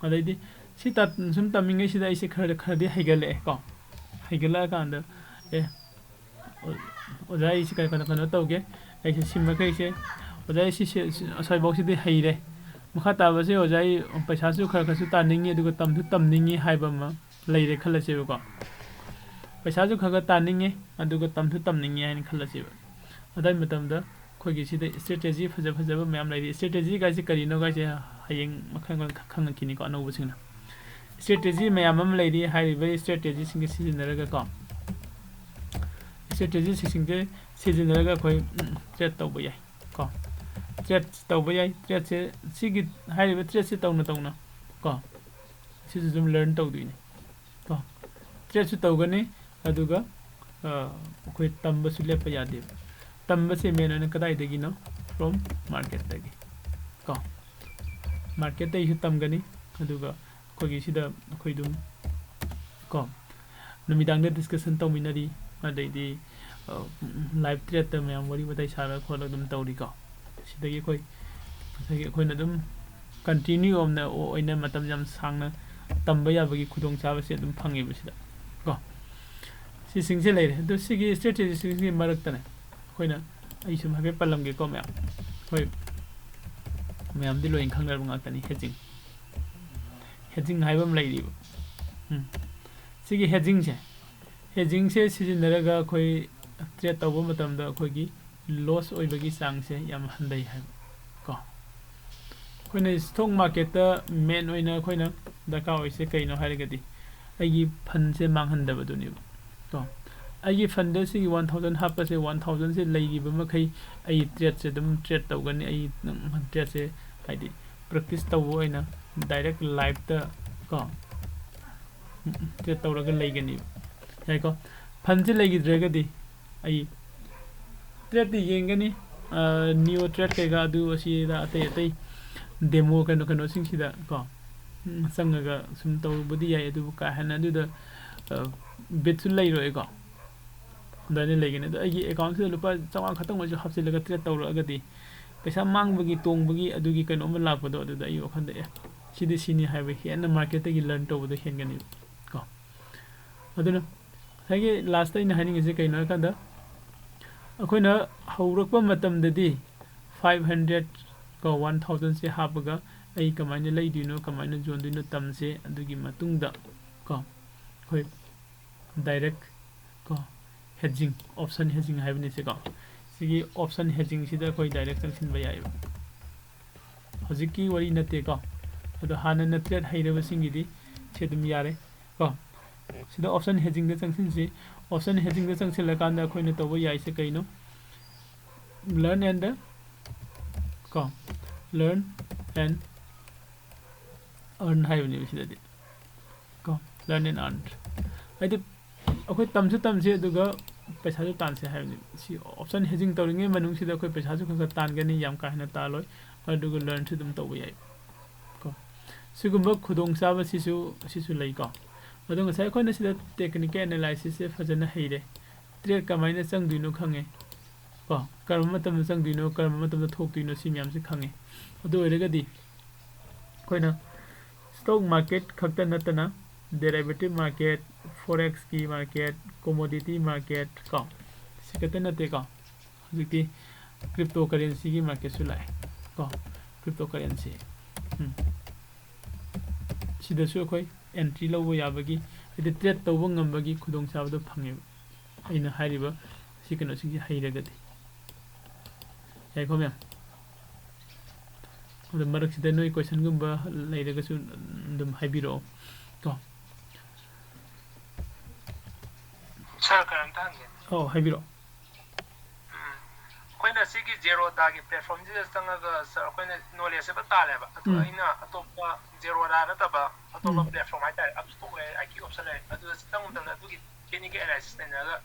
ꯑꯗꯩꯗꯤ ꯁꯤ ꯇ-, ꯁꯨꯝ ꯇꯝꯃꯤꯉꯩꯁꯤꯗ ꯑꯩꯁꯦ ꯈꯔ, ꯈꯔꯗꯤ ꯍꯩꯒꯠꯂꯛꯑꯦ ꯀꯣ꯫ ꯍꯩꯒꯠꯂꯛꯑꯀꯥꯟꯗ, ꯑꯦ, ꯑꯣ-, ꯑꯣꯖꯥ, ꯑꯩꯁꯤ ꯀꯩꯅꯣ, ꯀꯩꯅꯣ, ꯀꯩꯅꯣ ꯇꯧꯒꯦ, ꯑꯩꯁꯦ ꯁꯤ ꯃꯈꯩꯁꯦ, ꯑꯣꯖꯥ, ꯑꯩ ꯁꯤ, ꯁꯤ, ꯁꯤ, ꯑꯁ꯭ꯋꯥꯏꯐꯥꯎꯁꯤꯗꯤ ꯍꯩꯔꯦ, ꯃꯈꯥ ꯇꯥꯕꯁꯦ, ꯑꯣꯖꯥ, ꯑꯩ ꯄꯩꯁꯥꯁꯨ ꯈꯔ ꯈꯔꯁꯨ ꯇꯥꯅꯤꯡꯉꯤ, ꯑꯗꯨꯒ ꯇꯝꯁꯨ ꯇꯝꯅꯤꯡꯉꯤ ꯍꯥꯏꯕ ꯑꯃ ꯂꯩꯔꯦ ꯈꯜꯂꯁꯦꯕꯀꯣ꯫ ꯄꯩꯁꯥꯁꯨ ꯈꯔ ꯈꯔ ꯇꯥꯅꯤꯡꯉꯦ, ꯑꯗꯨꯒ ꯇꯝꯁꯨ ꯇꯝꯅꯤꯡꯉꯦ ꯍꯥꯏꯅ ꯈꯜꯂꯁꯦꯕ꯫ ꯑꯗꯨꯒꯤ ꯃꯇꯝꯗ ꯑꯩꯈꯣꯏꯒꯤ ꯁꯤꯗ strategy ꯐꯖ ꯐꯖꯕ ꯃꯌꯥꯝ ꯂꯩꯔꯤ꯫ Strategy ꯒꯥꯏꯁꯦ ꯀꯔꯤꯅꯣ ꯒꯥꯏꯁꯦ ꯍꯌꯦꯡ ꯃꯈꯜ ꯃꯈꯜ ꯈꯪꯉꯛꯈꯤꯅꯤꯀꯣ ꯑꯅꯧꯕꯁꯤꯡꯅ꯫ Strategy ꯃꯌꯥꯝ ꯑꯃ ꯂꯩꯔꯤ, ꯍꯥꯏꯔꯤꯕ strategy ꯁꯤꯡꯁꯦ ꯁꯤꯖꯤꯟꯅꯔꯒꯀꯣ, strategy ꯁꯤꯡꯁꯦ ꯁꯤꯖꯤꯟꯅꯔꯒ ꯑꯩꯈꯣꯏ, ꯎꯝ, trade ꯇꯧꯕ ꯌꯥꯏ ꯀꯣ꯫ Trade ꯇꯧꯕ ꯌꯥꯏ꯫ Trade ꯁꯦ ꯁꯤꯒꯤ ꯍꯥꯏꯔꯤꯕ trade ꯁꯦ ꯇꯧꯅ ꯇꯧꯅ ꯀꯣ, ꯁꯤꯁꯨ ꯑꯗꯨꯝ learn ꯇꯧꯗꯣꯏꯅꯤ ꯀꯣ꯫ Trade ꯁꯨ ꯇꯧꯒꯅꯤ, ꯑꯗꯨꯒ, ꯑ, ꯑꯩꯈꯣꯏ ꯇꯝꯕꯁꯨ ꯂꯦꯞꯄ ꯌꯥꯗꯦꯕ꯫ ꯇꯝꯕꯁꯦ main ꯑꯣꯏꯅ ꯀꯗꯥꯏꯗꯒꯤꯅꯣ? From market ꯇꯒꯤ ꯀꯣ꯫ Market ꯇꯒꯤꯁꯨ ꯇꯝꯒꯅꯤ, ꯑꯗꯨꯒ ꯑꯩꯈꯣꯏꯒꯤ ꯁꯤꯗ ꯑꯩꯈꯣꯏ ꯑꯗꯨꯝ ꯀꯣ, ꯅꯨꯃꯤꯗꯥꯡꯗ discussion ꯇꯧꯃꯤꯟꯅꯔꯤ, ꯑꯗꯩꯗꯤ, ꯑ, live trade ꯇ ꯃꯌꯥꯝ ꯋꯥꯔꯤ ꯋꯥꯇꯥꯏ ꯁꯥꯔꯒ ꯈꯣꯠꯂꯒ ꯑꯗꯨꯝ ꯇꯧꯔꯤꯀꯣ꯫ ꯁꯤꯗꯒꯤ ꯑꯩꯈꯣꯏ ꯉꯁꯥꯏꯒꯤ ꯑꯩꯈꯣꯏꯅ ꯑꯗꯨꯝ continue ꯑꯣꯏꯅ, ꯑꯣꯏꯅ ꯃꯇꯝ ꯌꯥꯝ ꯁꯥꯡꯅ ꯇꯝꯕ ꯌꯥꯕꯒꯤ ꯈꯨꯗꯣꯡꯆꯥꯕꯁꯦ ꯑꯗꯨꯝ ꯐꯪꯉꯦꯕ ꯁꯤꯗ ꯀꯣ꯫ ꯁꯤꯁꯤꯡꯁꯦ ꯂꯩꯔꯦ꯫ ꯑꯗꯨ ꯁꯤꯒꯤ ꯁ꯭ꯇ꯭ꯔꯦꯇꯦꯖꯤꯁꯤꯡꯁꯤꯒꯤ ꯃꯔꯛꯇꯅꯦ ꯑꯩꯈꯣꯏꯅ, ꯑꯩ ꯁꯨꯝ ꯍꯥꯏꯐꯦꯠ ꯄꯜꯂꯝꯒꯦꯀꯣ ꯃꯌꯥꯝ꯫ ꯑꯩꯈꯣꯏ ꯃꯌꯥꯝꯗꯤ ꯂꯣꯏꯅ ꯈꯪꯅꯔꯕ ꯉꯥꯛꯇꯅꯤ꯫ ꯍꯦꯖꯤꯡ, ꯍꯦꯖꯤꯡ ꯍꯥꯏꯕ ꯑꯃ ꯂꯩꯔꯤꯕ꯫ ꯎꯝ꯫ ꯁꯤꯒꯤ ꯍꯦꯖꯤꯡꯁꯦ, ꯍꯦꯖꯤꯡꯁꯦ ꯁꯤꯖꯤꯟꯅꯔꯒ ꯑꯩꯈꯣꯏ ꯇ꯭ꯔꯦꯠ ꯇꯧꯕ ꯃꯇꯝꯗ ꯑꯩꯈꯣꯏꯒꯤ ꯂꯣꯁ ꯑꯣꯏꯕꯒꯤ ꯆꯥꯡꯁꯦ ꯌꯥꯝ ꯍꯟꯊꯩ ꯍꯥꯏꯕ ꯀꯣ꯫ ꯑꯩꯈꯣꯏꯅ ꯁ꯭ꯇꯣꯛ ꯃꯥꯔꯀꯦꯠꯇ ꯃꯦꯟ ꯑꯣꯏꯅ ꯑꯩꯈꯣꯏꯅ ꯗꯔꯀꯥꯔ ꯑꯣꯏꯁꯦ ꯀꯩꯅꯣ ꯍꯥꯏꯔꯒꯗꯤ ꯑꯩꯒꯤ ꯐꯟꯁꯦ ꯃꯥꯡꯍꯟꯗꯕꯗꯨꯅꯦꯕ ꯀꯣ꯫ ꯑꯩꯒꯤ ꯐꯟꯗ ꯁꯤꯒꯤ ꯋꯥꯟ ꯊꯥꯎꯖꯟ ꯍꯥꯞꯄꯁꯦ, ꯋꯥꯟ ꯊꯥꯎꯖꯟꯁꯦ ꯂꯩꯈꯤꯕ ꯃꯈꯩ ꯑꯩ ꯇ꯭ꯔꯦꯠꯁꯦ ꯑꯗꯨꯝ ꯇ꯭ꯔꯦꯠ ꯇꯧꯒꯅꯤ꯫ ꯑꯩ ꯇ꯭ꯔꯦꯠꯁꯦ ꯍꯥꯏꯗꯤ ꯄ꯭ꯔꯦꯛꯇꯤꯁ ꯇꯧꯕ ꯑꯣꯏꯅ ꯗꯥꯏꯔꯦꯛ ꯂꯥꯏꯞꯇ ꯀꯣ ꯇ꯭ꯔꯦꯠ ꯇꯧꯔꯒ ꯂꯩꯒꯅꯤ꯫ ꯌꯥꯏꯀꯣ? ꯐꯟꯁꯦ ꯂꯩꯈꯤꯗ꯭ꯔꯒꯗꯤ ꯑꯩ ꯇ꯭ꯔꯦꯠꯇꯤ ꯌꯦꯡꯒꯅꯤ꯫ ꯅꯤꯌꯣ ꯇ꯭ꯔꯦꯠ ꯀꯩꯀꯥ ꯑꯗꯨ ꯑꯁꯤꯗ ꯑꯇꯩ ꯑꯇꯩ ꯗꯦꯃꯣ ꯀꯩꯅꯣ ꯀꯩꯅꯣꯁꯤꯡꯁꯤꯗ ꯀꯣ ꯎꯝ, ꯆꯪꯉꯒ ꯁꯨꯝ ꯇꯧꯕꯗꯤ ꯌꯥꯏ꯫ ꯑꯗꯨꯕꯨ ꯀꯥ ꯍꯦꯟꯅ ꯑꯗꯨꯗ ꯕꯤꯠꯁꯨ ꯂꯩꯔꯣꯏꯀꯣ꯫ ꯑꯗꯨꯃꯥꯏꯅ ꯂꯩꯒꯅꯤ꯫ ꯑꯗꯣ ꯑꯩꯒꯤ ꯑꯦꯀꯥꯎꯟꯁꯤꯗ ꯂꯨꯄꯥ ꯆꯥꯝꯃꯉꯥ ꯈꯛꯇꯪ ꯑꯣꯏꯔꯁꯨ ꯍꯥꯞꯆꯤꯜꯂꯒ ꯇ꯭ꯔꯦꯠ ꯇꯧꯔꯛꯑꯒꯗꯤ ꯄꯩꯁꯥ ꯃꯥꯡꯕꯒꯤ ꯇꯣꯡꯕꯒꯤ ꯑꯗꯨꯒꯤ ꯀꯩꯅꯣꯝꯃ ꯂꯥꯛꯄꯗꯣ ꯑꯗꯨꯗ ꯑꯩ ꯋꯥꯈꯜꯗ ꯑꯦ ꯁꯤꯗꯤ ꯁꯤꯅꯤ ꯍꯥꯏꯕ ꯍꯦꯟꯅ ꯃꯥꯔꯀꯦꯠꯇꯒꯤ ꯂꯔꯟ ꯇꯧꯕꯗꯣ ꯍꯦꯟꯒꯅꯤ ꯀꯣ꯫ ꯑꯗꯨꯅ ꯉꯁꯥꯏꯒꯤ ꯂꯥꯁꯇ ꯑꯩꯅ ꯍꯥꯏꯅꯤꯡꯉꯤꯁꯦ ꯀꯩꯅꯣ ꯍꯥꯏꯀꯥꯟꯗ ꯑꯩꯈꯣꯏꯅ ꯍꯧꯔꯛꯄ ꯃꯇꯝꯗꯗꯤ ꯐꯥꯏꯚ ꯍꯟꯗ꯭ꯔꯦꯠ ꯀꯣ ꯋꯥꯟ ꯊꯥꯎꯖꯟꯁꯦ ꯍꯥꯞꯄꯒ ꯑꯩ ꯀꯃꯥꯏꯅ ꯂꯩꯗꯣꯏꯅꯣ ꯀꯃꯥꯏꯅ ꯌꯣꯟꯗꯣꯏꯅꯣ ꯇꯝꯁꯦ꯫ ꯑꯗꯨꯒꯤ ꯃꯇꯨꯡꯗ ꯀꯣ ꯑꯩꯈꯣꯏ ꯗꯥꯏꯔꯦꯛ ꯀꯣ ꯍꯦꯖꯤꯡ, ꯑꯣꯞꯁꯟ ꯍꯦꯖꯤꯡ ꯍꯥꯏꯕꯅꯤ ꯁꯤꯀꯣ꯫ ꯁꯤꯒꯤ ꯑꯣꯞꯁꯟ ꯍꯦꯖꯤꯡꯁꯤꯗ ꯑꯩꯈꯣꯏ ꯗꯥꯏꯔꯦꯛ ꯆꯪꯁꯤꯟꯕ ꯌꯥꯏꯑꯕ꯫ ꯍꯧꯖꯤꯛꯀꯤ ꯋꯥꯔꯤ ꯅꯠꯇꯦꯀꯣ꯫ ꯑꯗꯣ ꯍꯥꯟꯅꯅ ꯇ꯭ꯔꯦꯠ ꯍꯩꯔꯕꯁꯤꯡꯒꯤꯗꯤ ꯁꯤ ꯑꯗꯨꯝ ꯌꯥꯔꯦ ꯀꯣ꯫ ꯁꯤꯗ ꯑꯣꯞꯁꯟ ꯍꯦꯖꯤꯡꯗ ꯆꯪꯁꯤꯟꯁꯤ꯫ ꯑꯣꯞꯁꯟ ꯍꯦꯖꯤꯡꯗ ꯆꯪꯁꯤꯜꯂꯀꯥꯟꯗ ꯑꯩꯈꯣꯏꯅ ꯇꯧꯕ ꯌꯥꯏꯁꯦ ꯀꯩꯅꯣ? Learn and ꯀꯣ learn and earn ꯍꯥꯏꯕꯅꯦꯕ ꯁꯤꯗꯗꯤ ꯀꯣ꯫ Learn and earn ꯍꯥꯏꯗꯤ ꯑꯩꯈꯣꯏ ꯇꯝꯁꯨ ꯇꯝꯁꯤ ꯑꯗꯨꯒ ꯄꯩꯁꯥꯁꯨ ꯇꯥꯟꯁꯤ ꯍꯥꯏꯕꯅꯤ꯫ ꯁꯤ ꯑꯣꯞꯁꯟ ꯍꯦꯖꯤꯡ ꯇꯧꯔꯤꯉꯩ ꯃꯅꯨꯡꯁꯤꯗ ꯑꯩꯈꯣꯏ ꯄꯩꯁꯥꯁꯨ ꯈꯔ ꯈꯔ ꯇꯥꯟꯒꯅꯤ, ꯌꯥꯝ ꯀꯥ ꯍꯦꯟꯅ ꯇꯥꯜꯂꯣꯏ꯫ ꯑꯗꯨꯒ ꯂꯔꯟꯁꯨ ꯑꯗꯨꯝ ꯇꯧꯕ ꯌꯥꯏ ꯀꯣ꯫ ꯁꯤꯒꯨꯝꯕ ꯈꯨꯗꯣꯡꯆꯥꯕꯁꯤꯁꯨ ꯑꯁꯤꯁꯨ ꯂꯩꯀꯣ꯫ ꯑꯗꯣ ꯉꯁꯥꯏ ꯑꯩꯈꯣꯏꯅ ꯁꯤꯗ ꯇꯦꯛꯅꯤꯀꯦꯜ ꯑꯦꯅꯥꯂꯥꯏꯁꯤꯁꯁꯦ ꯐꯖꯅ ꯍꯩꯔꯦ꯫ ꯇ꯭ꯔꯦꯠ ꯀꯃꯥꯏꯅ ꯆꯪꯗꯣꯏꯅꯣ ꯈꯪꯉꯦ ꯀꯣ꯫ ꯀꯔꯝꯕ ꯃꯇꯝꯗ ꯆꯪꯗꯣꯏꯅꯣ, ꯀꯔꯝꯕ ꯃꯇꯝꯗ ꯊꯣꯛꯇꯣꯏꯅꯣ, ꯁꯤ ꯃꯌꯥꯝꯁꯦ ꯈꯪꯉꯦ꯫ ꯑꯗꯨ ꯑꯣꯏꯔꯒꯗꯤ ꯑꯩꯈꯣꯏꯅ ꯁ꯭ꯇꯣꯛ ꯃꯥꯔꯀꯦꯠ ꯈꯛꯇ ꯅꯠꯇꯅ ꯗꯦꯔꯥꯏꯕꯦꯇꯤꯞ ꯃꯥꯔꯀꯦꯠ, ꯐꯣꯔꯦꯛꯁꯀꯤ ꯃꯥꯔꯀꯦꯠ, Commodity market ꯀꯣ, ꯁꯤ ꯈꯛꯇ ꯅꯠꯇꯦꯀꯣ, ꯍꯧꯖꯤꯛꯇꯤ cryptocurrencyꯒꯤ marketꯁꯨ ꯂꯥꯛꯑꯦ ꯀꯣ꯫ Cryptocurrency, ꯎꯝ, ꯁꯤꯗꯁꯨ ꯑꯩꯈꯣꯏ entry ꯂꯧꯕ ꯌꯥꯕꯒꯤ, ꯍꯥꯏꯗꯤ trade ꯇꯧꯕ ꯉꯝꯕꯒꯤ ꯈꯨꯗꯣꯡꯆꯥꯕꯗꯣ ꯐꯪꯉꯦꯕ, ꯑꯩꯅ ꯍꯥꯏꯔꯤꯕ ꯁꯤ ꯀꯩꯅꯣꯁꯤꯡꯁꯦ ꯍꯩꯔꯒꯗꯤ꯫ ꯌꯥꯏꯀꯣ ꯃꯌꯥꯝ? ꯑꯗꯣ ꯃꯔꯛꯁꯤꯗ ꯅꯣꯏ questionꯒꯨꯝꯕ ꯂꯩꯔꯒꯁꯨ ꯑꯗꯨꯝ ꯍꯥꯏꯕꯤꯔꯛꯑꯣ ꯀꯣ꯫ Sir, ꯀꯔꯤꯝꯇ ꯍꯪꯒꯦ꯫ ꯑꯧ, ꯍꯥꯏꯕꯤꯔꯛꯑꯣ꯫ ꯎꯝ꯫ ꯑꯩꯈꯣꯏꯅ ꯁꯤꯒꯤ Zerodhaꯒꯤ platformꯁꯤꯗ ꯆꯪꯉꯒ, sir, ꯑꯩꯈꯣꯏꯅ knowledge ꯑꯃ ꯇꯥꯜꯂꯦꯕ꯫ ꯑꯗꯨꯒ ꯎꯝ꯫ ꯑꯩꯅ ꯑꯇꯣꯞꯄ Zerodha ꯅꯠꯇꯕ ꯑꯇꯣꯞꯄ ꯎꯝ꯫ Platform ꯍꯥꯏꯇꯥꯔꯦ, ꯑꯞꯁꯇꯣꯛ ꯂꯩꯔꯦ, IQ option ꯂꯩꯔꯦ, ꯑꯗꯨꯗ ꯆꯪꯕ ꯃꯇꯝꯗ ꯑꯗꯨꯒꯤ technical analysis ꯅꯩꯅꯔꯒ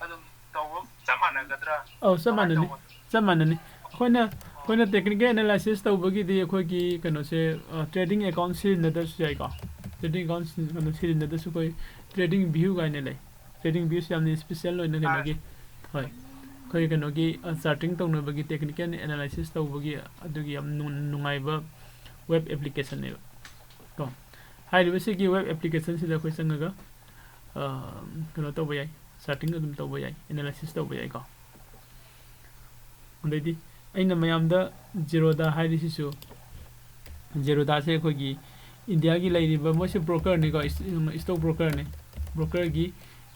ꯑꯗꯨꯝ ꯇꯧꯕ ꯆꯞ ꯃꯥꯟꯅꯒꯗ꯭ꯔꯥ? ꯑꯧ, ꯆꯞ ꯀꯃꯥꯏꯅ ꯃꯥꯟꯅꯅꯤ꯫ ꯇꯧꯕꯅꯣ? ꯆꯞ ꯃꯥꯟꯅꯅꯤ꯫ ꯑꯩꯈꯣꯏꯅ, ꯑꯩꯈꯣꯏꯅ technical analysis ꯇꯧꯕꯒꯤꯗꯤ ꯑꯩꯈꯣꯏꯒꯤ ꯀꯩꯅꯣꯁꯦ, ꯑ, trading account ꯁꯤꯖꯤꯟꯅꯗ꯭ꯔꯁꯨ ꯌꯥꯏꯀꯣ꯫ Trading account ꯁꯤꯖꯤꯟ-, ꯀꯩꯅꯣ ꯁꯤꯖꯤꯟꯅꯗ꯭ꯔꯁꯨ ꯑꯩꯈꯣꯏ TradingView ꯀꯥꯏꯅ ꯂꯩ꯫ TradingViewꯁꯤ ꯌꯥꯝꯅ special ꯑꯣꯏꯅ ꯑꯥ꯫ ꯀꯩꯅꯣꯒꯤ, ꯍꯣꯏ, ꯑꯩꯈꯣꯏ ꯀꯩꯅꯣꯒꯤ, ꯑ, charting ꯇꯧꯅꯕꯒꯤ, technical analysis ꯇꯧꯕꯒꯤ ꯑꯗꯨꯒꯤ ꯌꯥꯝ ꯅꯨꯡ-, ꯅꯨꯡꯉꯥꯏꯕ web applicationꯅꯦꯕ ꯀꯣ꯫ ꯍꯥꯏꯔꯤꯕꯁꯤꯒꯤ web applicationꯁꯤꯗ ꯑꯩꯈꯣꯏ ꯆꯪꯉꯒ, ꯑ, ꯀꯩꯅꯣ ꯇꯧꯕ ꯌꯥꯏ, charting ꯑꯗꯨꯝ ꯇꯧꯕ ꯌꯥꯏ, analysis ꯇꯧꯕ ꯌꯥꯏꯀꯣ꯫ ꯑꯗꯩꯗꯤ ꯑꯩꯅ ꯃꯌꯥꯝꯗ Zerodha ꯍꯥꯏꯔꯤꯁꯤꯁꯨ, Zerodhaꯁꯦ ꯑꯩꯈꯣꯏꯒꯤ ꯏꯟꯗꯤꯌꯥꯒꯤ ꯂꯩꯔꯤꯕ, ꯃꯣꯏꯁꯦ brokerꯅꯤꯀꯣ, ꯏꯁ-, stock brokerꯅꯤ, brokerꯒꯤ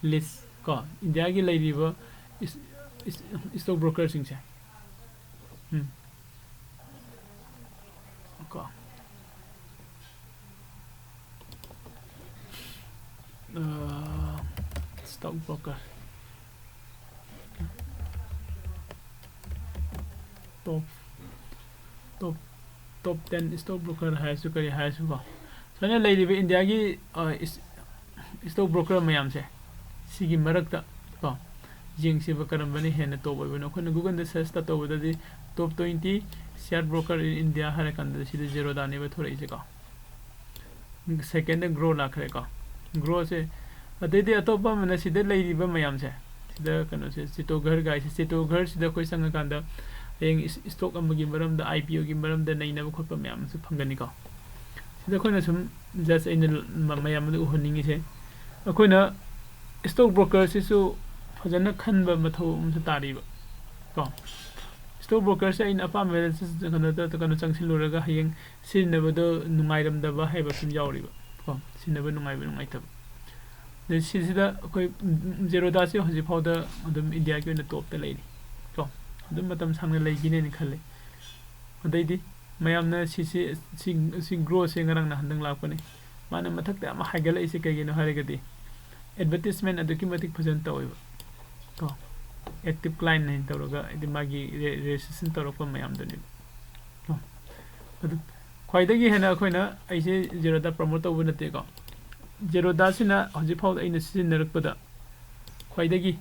list ꯀꯣ, ꯏꯟꯗꯤꯌꯥꯒꯤ ꯂꯩꯔꯤꯕ ꯏꯁ-, ꯏꯁ-, stock brokerꯁꯤꯡꯁꯦ, ꯎꯝ, ꯀꯣ꯫ ꯑ, stock broker꯫ Top, top, top ten stock broker ꯍꯥꯏꯔꯁꯨ ꯀꯔꯤ ꯍꯥꯏꯔꯁꯨꯀꯣ꯫ ꯁꯨꯃꯥꯏꯅ ꯂꯩꯔꯤꯕ ꯏꯟꯗꯤꯌꯥꯒꯤ, ꯑ, ꯏꯁ-, stock broker ꯃꯌꯥꯝꯁꯦ, ꯁꯤꯒꯤ ꯃꯔꯛꯇ ꯀꯣ, ꯌꯦꯡꯁꯤꯕ ꯀꯔꯝꯕꯅ ꯍꯦꯟꯅ top ꯑꯣꯏꯕꯅꯣ꯫ ꯑꯩꯈꯣꯏꯅ Googleꯗ search ꯇꯧꯕꯗꯗꯤ top twenty share broker in India ꯍꯥꯏꯔꯀꯥꯟꯗ ꯁꯤꯗ Zerodhaꯅꯦꯕ ꯊꯣꯔꯛꯏꯁꯦꯀꯣ꯫ Secondꯗ Growth ꯂꯥꯛꯈ꯭ꯔꯦꯀꯣ꯫ Growthꯁꯦ, ꯑꯗꯩꯗꯤ ꯑꯇꯣꯞꯄ ꯑꯃꯅ ꯁꯤꯗ ꯂꯩꯔꯤꯕ ꯃꯌꯥꯝꯁꯦ, ꯁꯤꯗ ꯀꯩꯅꯣꯁꯦ, Chittorgarh ꯒꯥꯏꯁꯦ, Chittorgarhꯁꯤꯗ ꯑꯩꯈꯣꯏ ꯆꯪꯉꯀꯥꯟꯗ ꯍꯌꯦꯡ ꯏꯁ-, stock ꯑꯃꯒꯤ ꯃꯔꯝꯗ, IPOꯒꯤ ꯃꯔꯝꯗ ꯅꯩꯅꯕ ꯈꯣꯠꯄ ꯃꯌꯥꯝ ꯑꯃꯁꯨ ꯐꯪꯒꯅꯤꯀꯣ꯫ ꯁꯤꯗ ꯑꯩꯈꯣꯏꯅ ꯁꯨꯝ just ꯑꯩꯅ ꯃ-, ꯃꯌꯥꯝ ꯑꯃꯗ ꯎꯍꯟꯅꯤꯡꯉꯤꯁꯦ, ꯑꯩꯈꯣꯏꯅ ꯏꯁꯇꯣꯛ ꯕ꯭ꯔꯣꯀꯔꯁꯤꯁꯨ ꯐꯖꯅ ꯈꯟꯕ ꯃꯊꯧ ꯑꯃꯁꯨ ꯇꯥꯔꯤꯕ ꯀꯣ꯫ ꯏꯁꯇꯣꯛ ꯕ꯭ꯔꯣꯀꯔꯁꯦ ꯑꯩꯅ ꯑꯄꯥꯝꯕ ꯀꯩꯅꯣꯗ ꯀꯩꯅꯣ ꯆꯪꯁꯤꯜꯂꯨꯔꯒ ꯍꯌꯦꯡ ꯁꯤꯖꯤꯟꯅꯕꯗꯣ ꯅꯨꯡꯉꯥꯏꯔꯝꯗꯕ ꯍꯥꯏꯕ ꯁꯨꯝ ꯌꯥꯎꯔꯤꯕ ꯀꯣ꯫ ꯁꯤꯖꯤꯟꯅꯕ ꯅꯨꯡꯉꯥꯏꯕ ꯅꯨꯡꯉꯥꯏꯇꯕ꯫ ꯑꯗꯩ ꯁꯤꯁꯤꯗ ꯑꯩꯈꯣꯏ ꯖꯦꯔꯣꯗꯥꯁꯦ ꯍꯧꯖꯤꯛ ꯐꯥꯎꯗ ꯑꯗꯨꯝ ꯏꯟꯗꯤꯌꯥꯒꯤ ꯑꯣꯏꯅ ꯇꯣꯞꯇ ꯂꯩꯔꯤ ꯀꯣ꯫ ꯑꯗꯨꯝ ꯃꯇꯝ ꯁꯥꯡꯅ ꯂꯩꯈꯤꯅꯦꯅ ꯈꯜꯂꯤ꯫ ꯑꯗꯩꯗꯤ ꯃꯌꯥꯝꯅ ꯁꯤꯁꯤ ꯁꯤ ꯁꯤ ꯒ꯭ꯔꯣꯁꯦ ꯉꯔꯥꯡ ꯅꯍꯥꯟꯗꯪ ꯂꯥꯛꯄꯅꯤ꯫ ꯃꯥꯅ ꯃꯊꯛꯇ ꯌꯥꯝ ꯍꯥꯏꯒꯠꯂꯛꯏꯁꯦ ꯀꯩꯒꯤꯅꯣ ꯍꯥꯏꯔꯒꯗꯤ ꯑꯦꯗꯚꯔꯇꯤꯁꯃꯦꯟ ꯑꯗꯨꯛꯀꯤ ꯃꯇꯤꯛ ꯐꯖꯅ ꯇꯧꯋꯦꯕ ꯀꯣ꯫ ꯑꯦꯛꯇꯤꯚ ꯀ꯭ꯂꯥꯏꯟ ꯍꯥꯏꯅ ꯇꯧꯔꯒ ꯍꯥꯏꯗꯤ ꯃꯥꯒꯤ ꯔꯦꯖꯤꯁꯇ꯭ꯔꯦꯁꯟ ꯇꯧꯔꯛꯄ ꯃꯌꯥꯝꯗꯨꯅꯦꯕ ꯀꯣ꯫ ꯑꯗꯨ ꯈ꯭ꯋꯥꯏꯗꯒꯤ ꯍꯦꯟꯅ ꯑꯩꯈꯣꯏꯅ ꯑꯩꯁꯦ ꯖꯦꯔꯣꯗꯥ ꯄ꯭ꯔꯃꯣꯠ ꯇꯧꯕ ꯅꯠꯇꯦꯀꯣ꯫ ꯖꯦꯔꯣꯗꯥꯁꯤꯅ ꯍꯧꯖꯤꯛ ꯐꯥꯎꯗ ꯑꯩꯅ ꯁꯤꯖꯤꯟꯅꯔꯛꯄꯗ ꯈ꯭ꯋꯥꯏꯗꯒꯤ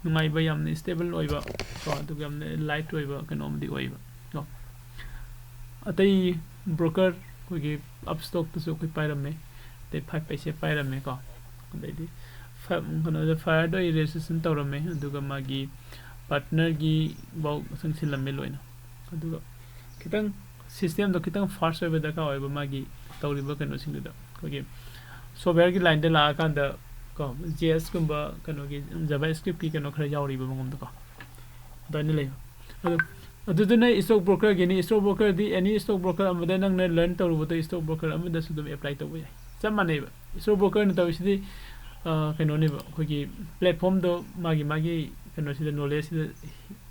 ꯅꯨꯡꯉꯥꯏꯕ, ꯌꯥꯝꯅ ꯁ꯭ꯇꯦꯕꯜ ꯑꯣꯏꯕ ꯀꯣ, ꯑꯗꯨꯒ ꯌꯥꯝꯅ ꯂꯥꯏꯠ ꯑꯣꯏꯕ ꯀꯩꯅꯣ ꯑꯃꯗꯤ ꯑꯣꯏꯕ ꯀꯣ꯫ ꯑꯇꯩ ꯕ꯭ꯔꯣꯀꯔ ꯑꯩꯈꯣꯏꯒꯤ ꯑꯞꯁꯇꯣꯛꯇꯁꯨ ꯑꯩꯈꯣꯏ ꯄꯥꯏꯔꯝꯃꯦ, ꯑꯇꯩ ꯐꯥꯏꯚ ꯑꯩꯁꯦ ꯄꯥꯏꯔꯝꯃꯦ ꯀꯣ꯫ ꯑꯗꯩꯗꯤ ꯐ- ꯀꯩꯅꯣꯗ ꯐꯥꯏꯌꯔꯗ ꯑꯩ ꯔꯦꯖꯤꯁꯇ꯭ꯔꯦꯁꯟ ꯇꯧꯔꯝꯃꯦ, ꯑꯗꯨꯒ ꯃꯥꯒꯤ ꯄꯥꯔꯠꯅꯔꯒꯤ ꯐꯥꯎ ꯆꯪꯁꯤꯜꯂꯝꯃꯦ ꯂꯣꯏꯅ꯫ ꯑꯗꯨꯒ ꯈꯤꯇꯪ ꯁꯤꯁꯇꯦꯝꯗꯣ ꯈꯤꯇꯪ ꯐꯥꯁ ꯑꯣꯏꯕ ꯗꯔꯀꯥꯔ ꯑꯣꯏꯕ ꯃꯥꯒꯤ ꯇꯧꯔꯤꯕ ꯀꯩꯅꯣꯁꯤꯡꯗꯨꯗ꯫ ꯑꯩꯈꯣꯏꯒꯤ ꯁꯣꯞꯋꯦꯌꯔꯒꯤ ꯂꯥꯏꯟꯗ ꯂꯥꯛꯑꯀꯥꯟꯗ ꯀꯣ, ꯖꯦ ꯑꯦꯁꯀꯨꯝꯕ ꯀꯩꯅꯣꯒꯤ ꯖꯥꯚꯥ ꯁ꯭ꯀ꯭ꯔꯤꯞꯀꯤ ꯀꯩꯅꯣ ꯈꯔ ꯌꯥꯎꯔꯤꯕ ꯃꯉꯣꯟꯗꯀꯣ, ꯑꯗꯨꯃꯥꯏꯅ ꯂꯩꯕ꯫ ꯑꯗꯨ ꯑꯗꯨꯗꯨꯅ ꯏꯁꯇꯣꯛ ꯕ꯭ꯔꯣꯀꯔꯒꯤꯅꯤ꯫ ꯏꯁꯇꯣꯛ ꯕ꯭ꯔꯣꯀꯔꯗꯤ ꯑꯦꯅꯤ ꯏꯁꯇꯣꯛ ꯕ꯭ꯔꯣꯀꯔ ꯑꯃꯗ ꯅꯪꯅ ꯂꯔꯟ ꯇꯧꯔꯨꯕꯗꯣ ꯏꯁꯇꯣꯛ ꯕ꯭ꯔꯣꯀꯔ ꯑꯃꯗꯁꯨ ꯑꯗꯨꯝ ꯑꯦꯄ꯭ꯂꯥꯏ ꯇꯧꯕ ꯌꯥꯏ, ꯆꯞ ꯃꯥꯟꯅꯩꯕ꯫ ꯏꯁꯇꯣꯛ ꯕ꯭ꯔꯣꯀꯔꯅ ꯇꯧꯔꯤꯁꯤꯗꯤ ꯑ, ꯀꯩꯅꯣꯅꯦꯕ, ꯑꯩꯈꯣꯏꯒꯤ ꯄ꯭ꯂꯦꯠꯐꯣꯝꯗꯣ ꯃꯥꯒꯤ ꯃꯥꯒꯤ ꯀꯩꯅꯣꯁꯤꯗ, ꯅꯣꯂꯦꯖꯁꯤꯗ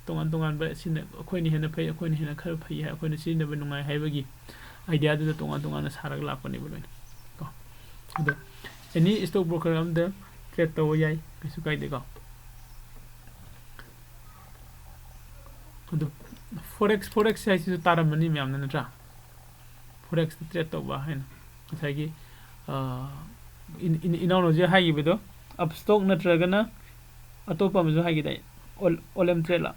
ꯇꯣꯉꯥꯟ ꯇꯣꯉꯥꯟꯕ, ꯁꯤꯅ ꯑꯩꯈꯣꯏꯅ ꯍꯦꯟꯅ ꯐꯩ, ꯑꯩꯈꯣꯏꯅ ꯍꯦꯟꯅ ꯈꯔ ꯐꯩ ꯍꯥꯏ, ꯑꯩꯈꯣꯏꯅ ꯁꯤꯖꯤꯟꯅꯕ ꯅꯨꯡꯉꯥꯏ ꯍꯥꯏꯕꯒꯤ ꯑꯥꯏꯗꯤꯌꯥꯗꯨꯗ ꯇꯣꯉꯥꯟ ꯇꯣꯉꯥꯟꯅ ꯁꯥꯔꯒ ꯂꯥꯛꯄꯅꯦꯕ ꯂꯣꯏꯅ ꯀꯣ꯫ ꯑꯗꯣ ꯑꯦꯅꯤ ꯏꯁꯇꯣꯛ ꯕ꯭ꯔꯣꯀꯔ ꯑꯝꯗ ꯇ꯭ꯔꯦꯠ ꯇꯧꯕ ꯌꯥꯏ, ꯀꯩꯁꯨ ꯀꯥꯏꯗꯦꯀꯣ꯫ ꯑꯗꯣ ꯐꯣꯔꯦꯛꯁ, ꯐꯣꯔꯦꯛꯁ ꯍꯥꯏꯁꯤꯁꯨ ꯇꯥꯔꯝꯃꯅꯤ ꯃꯌꯥꯝꯅ, ꯅꯠꯇ꯭ꯔꯥ? ꯐꯣꯔꯦꯛꯁꯇ ꯇ꯭ꯔꯦꯠ ꯇꯧꯕ ꯍꯥꯏꯅ ꯉꯁꯥꯏꯒꯤ ꯑ, ꯏꯟ- ꯏꯟ- ꯏꯅꯥꯎꯅ ꯍꯧꯖꯤꯛ ꯍꯥꯏꯈꯤꯕꯗꯣ, ꯑꯞ ꯁ꯭ꯇꯣꯛ ꯅꯠꯇ꯭ꯔꯒꯅ ꯑꯇꯣꯞꯄ ꯑꯃꯁꯨ ꯍꯥꯏꯈꯤꯗꯥꯏ? ꯑꯣꯜ ꯑꯣꯂꯦꯝ ꯇ꯭ꯔꯦꯠꯂ?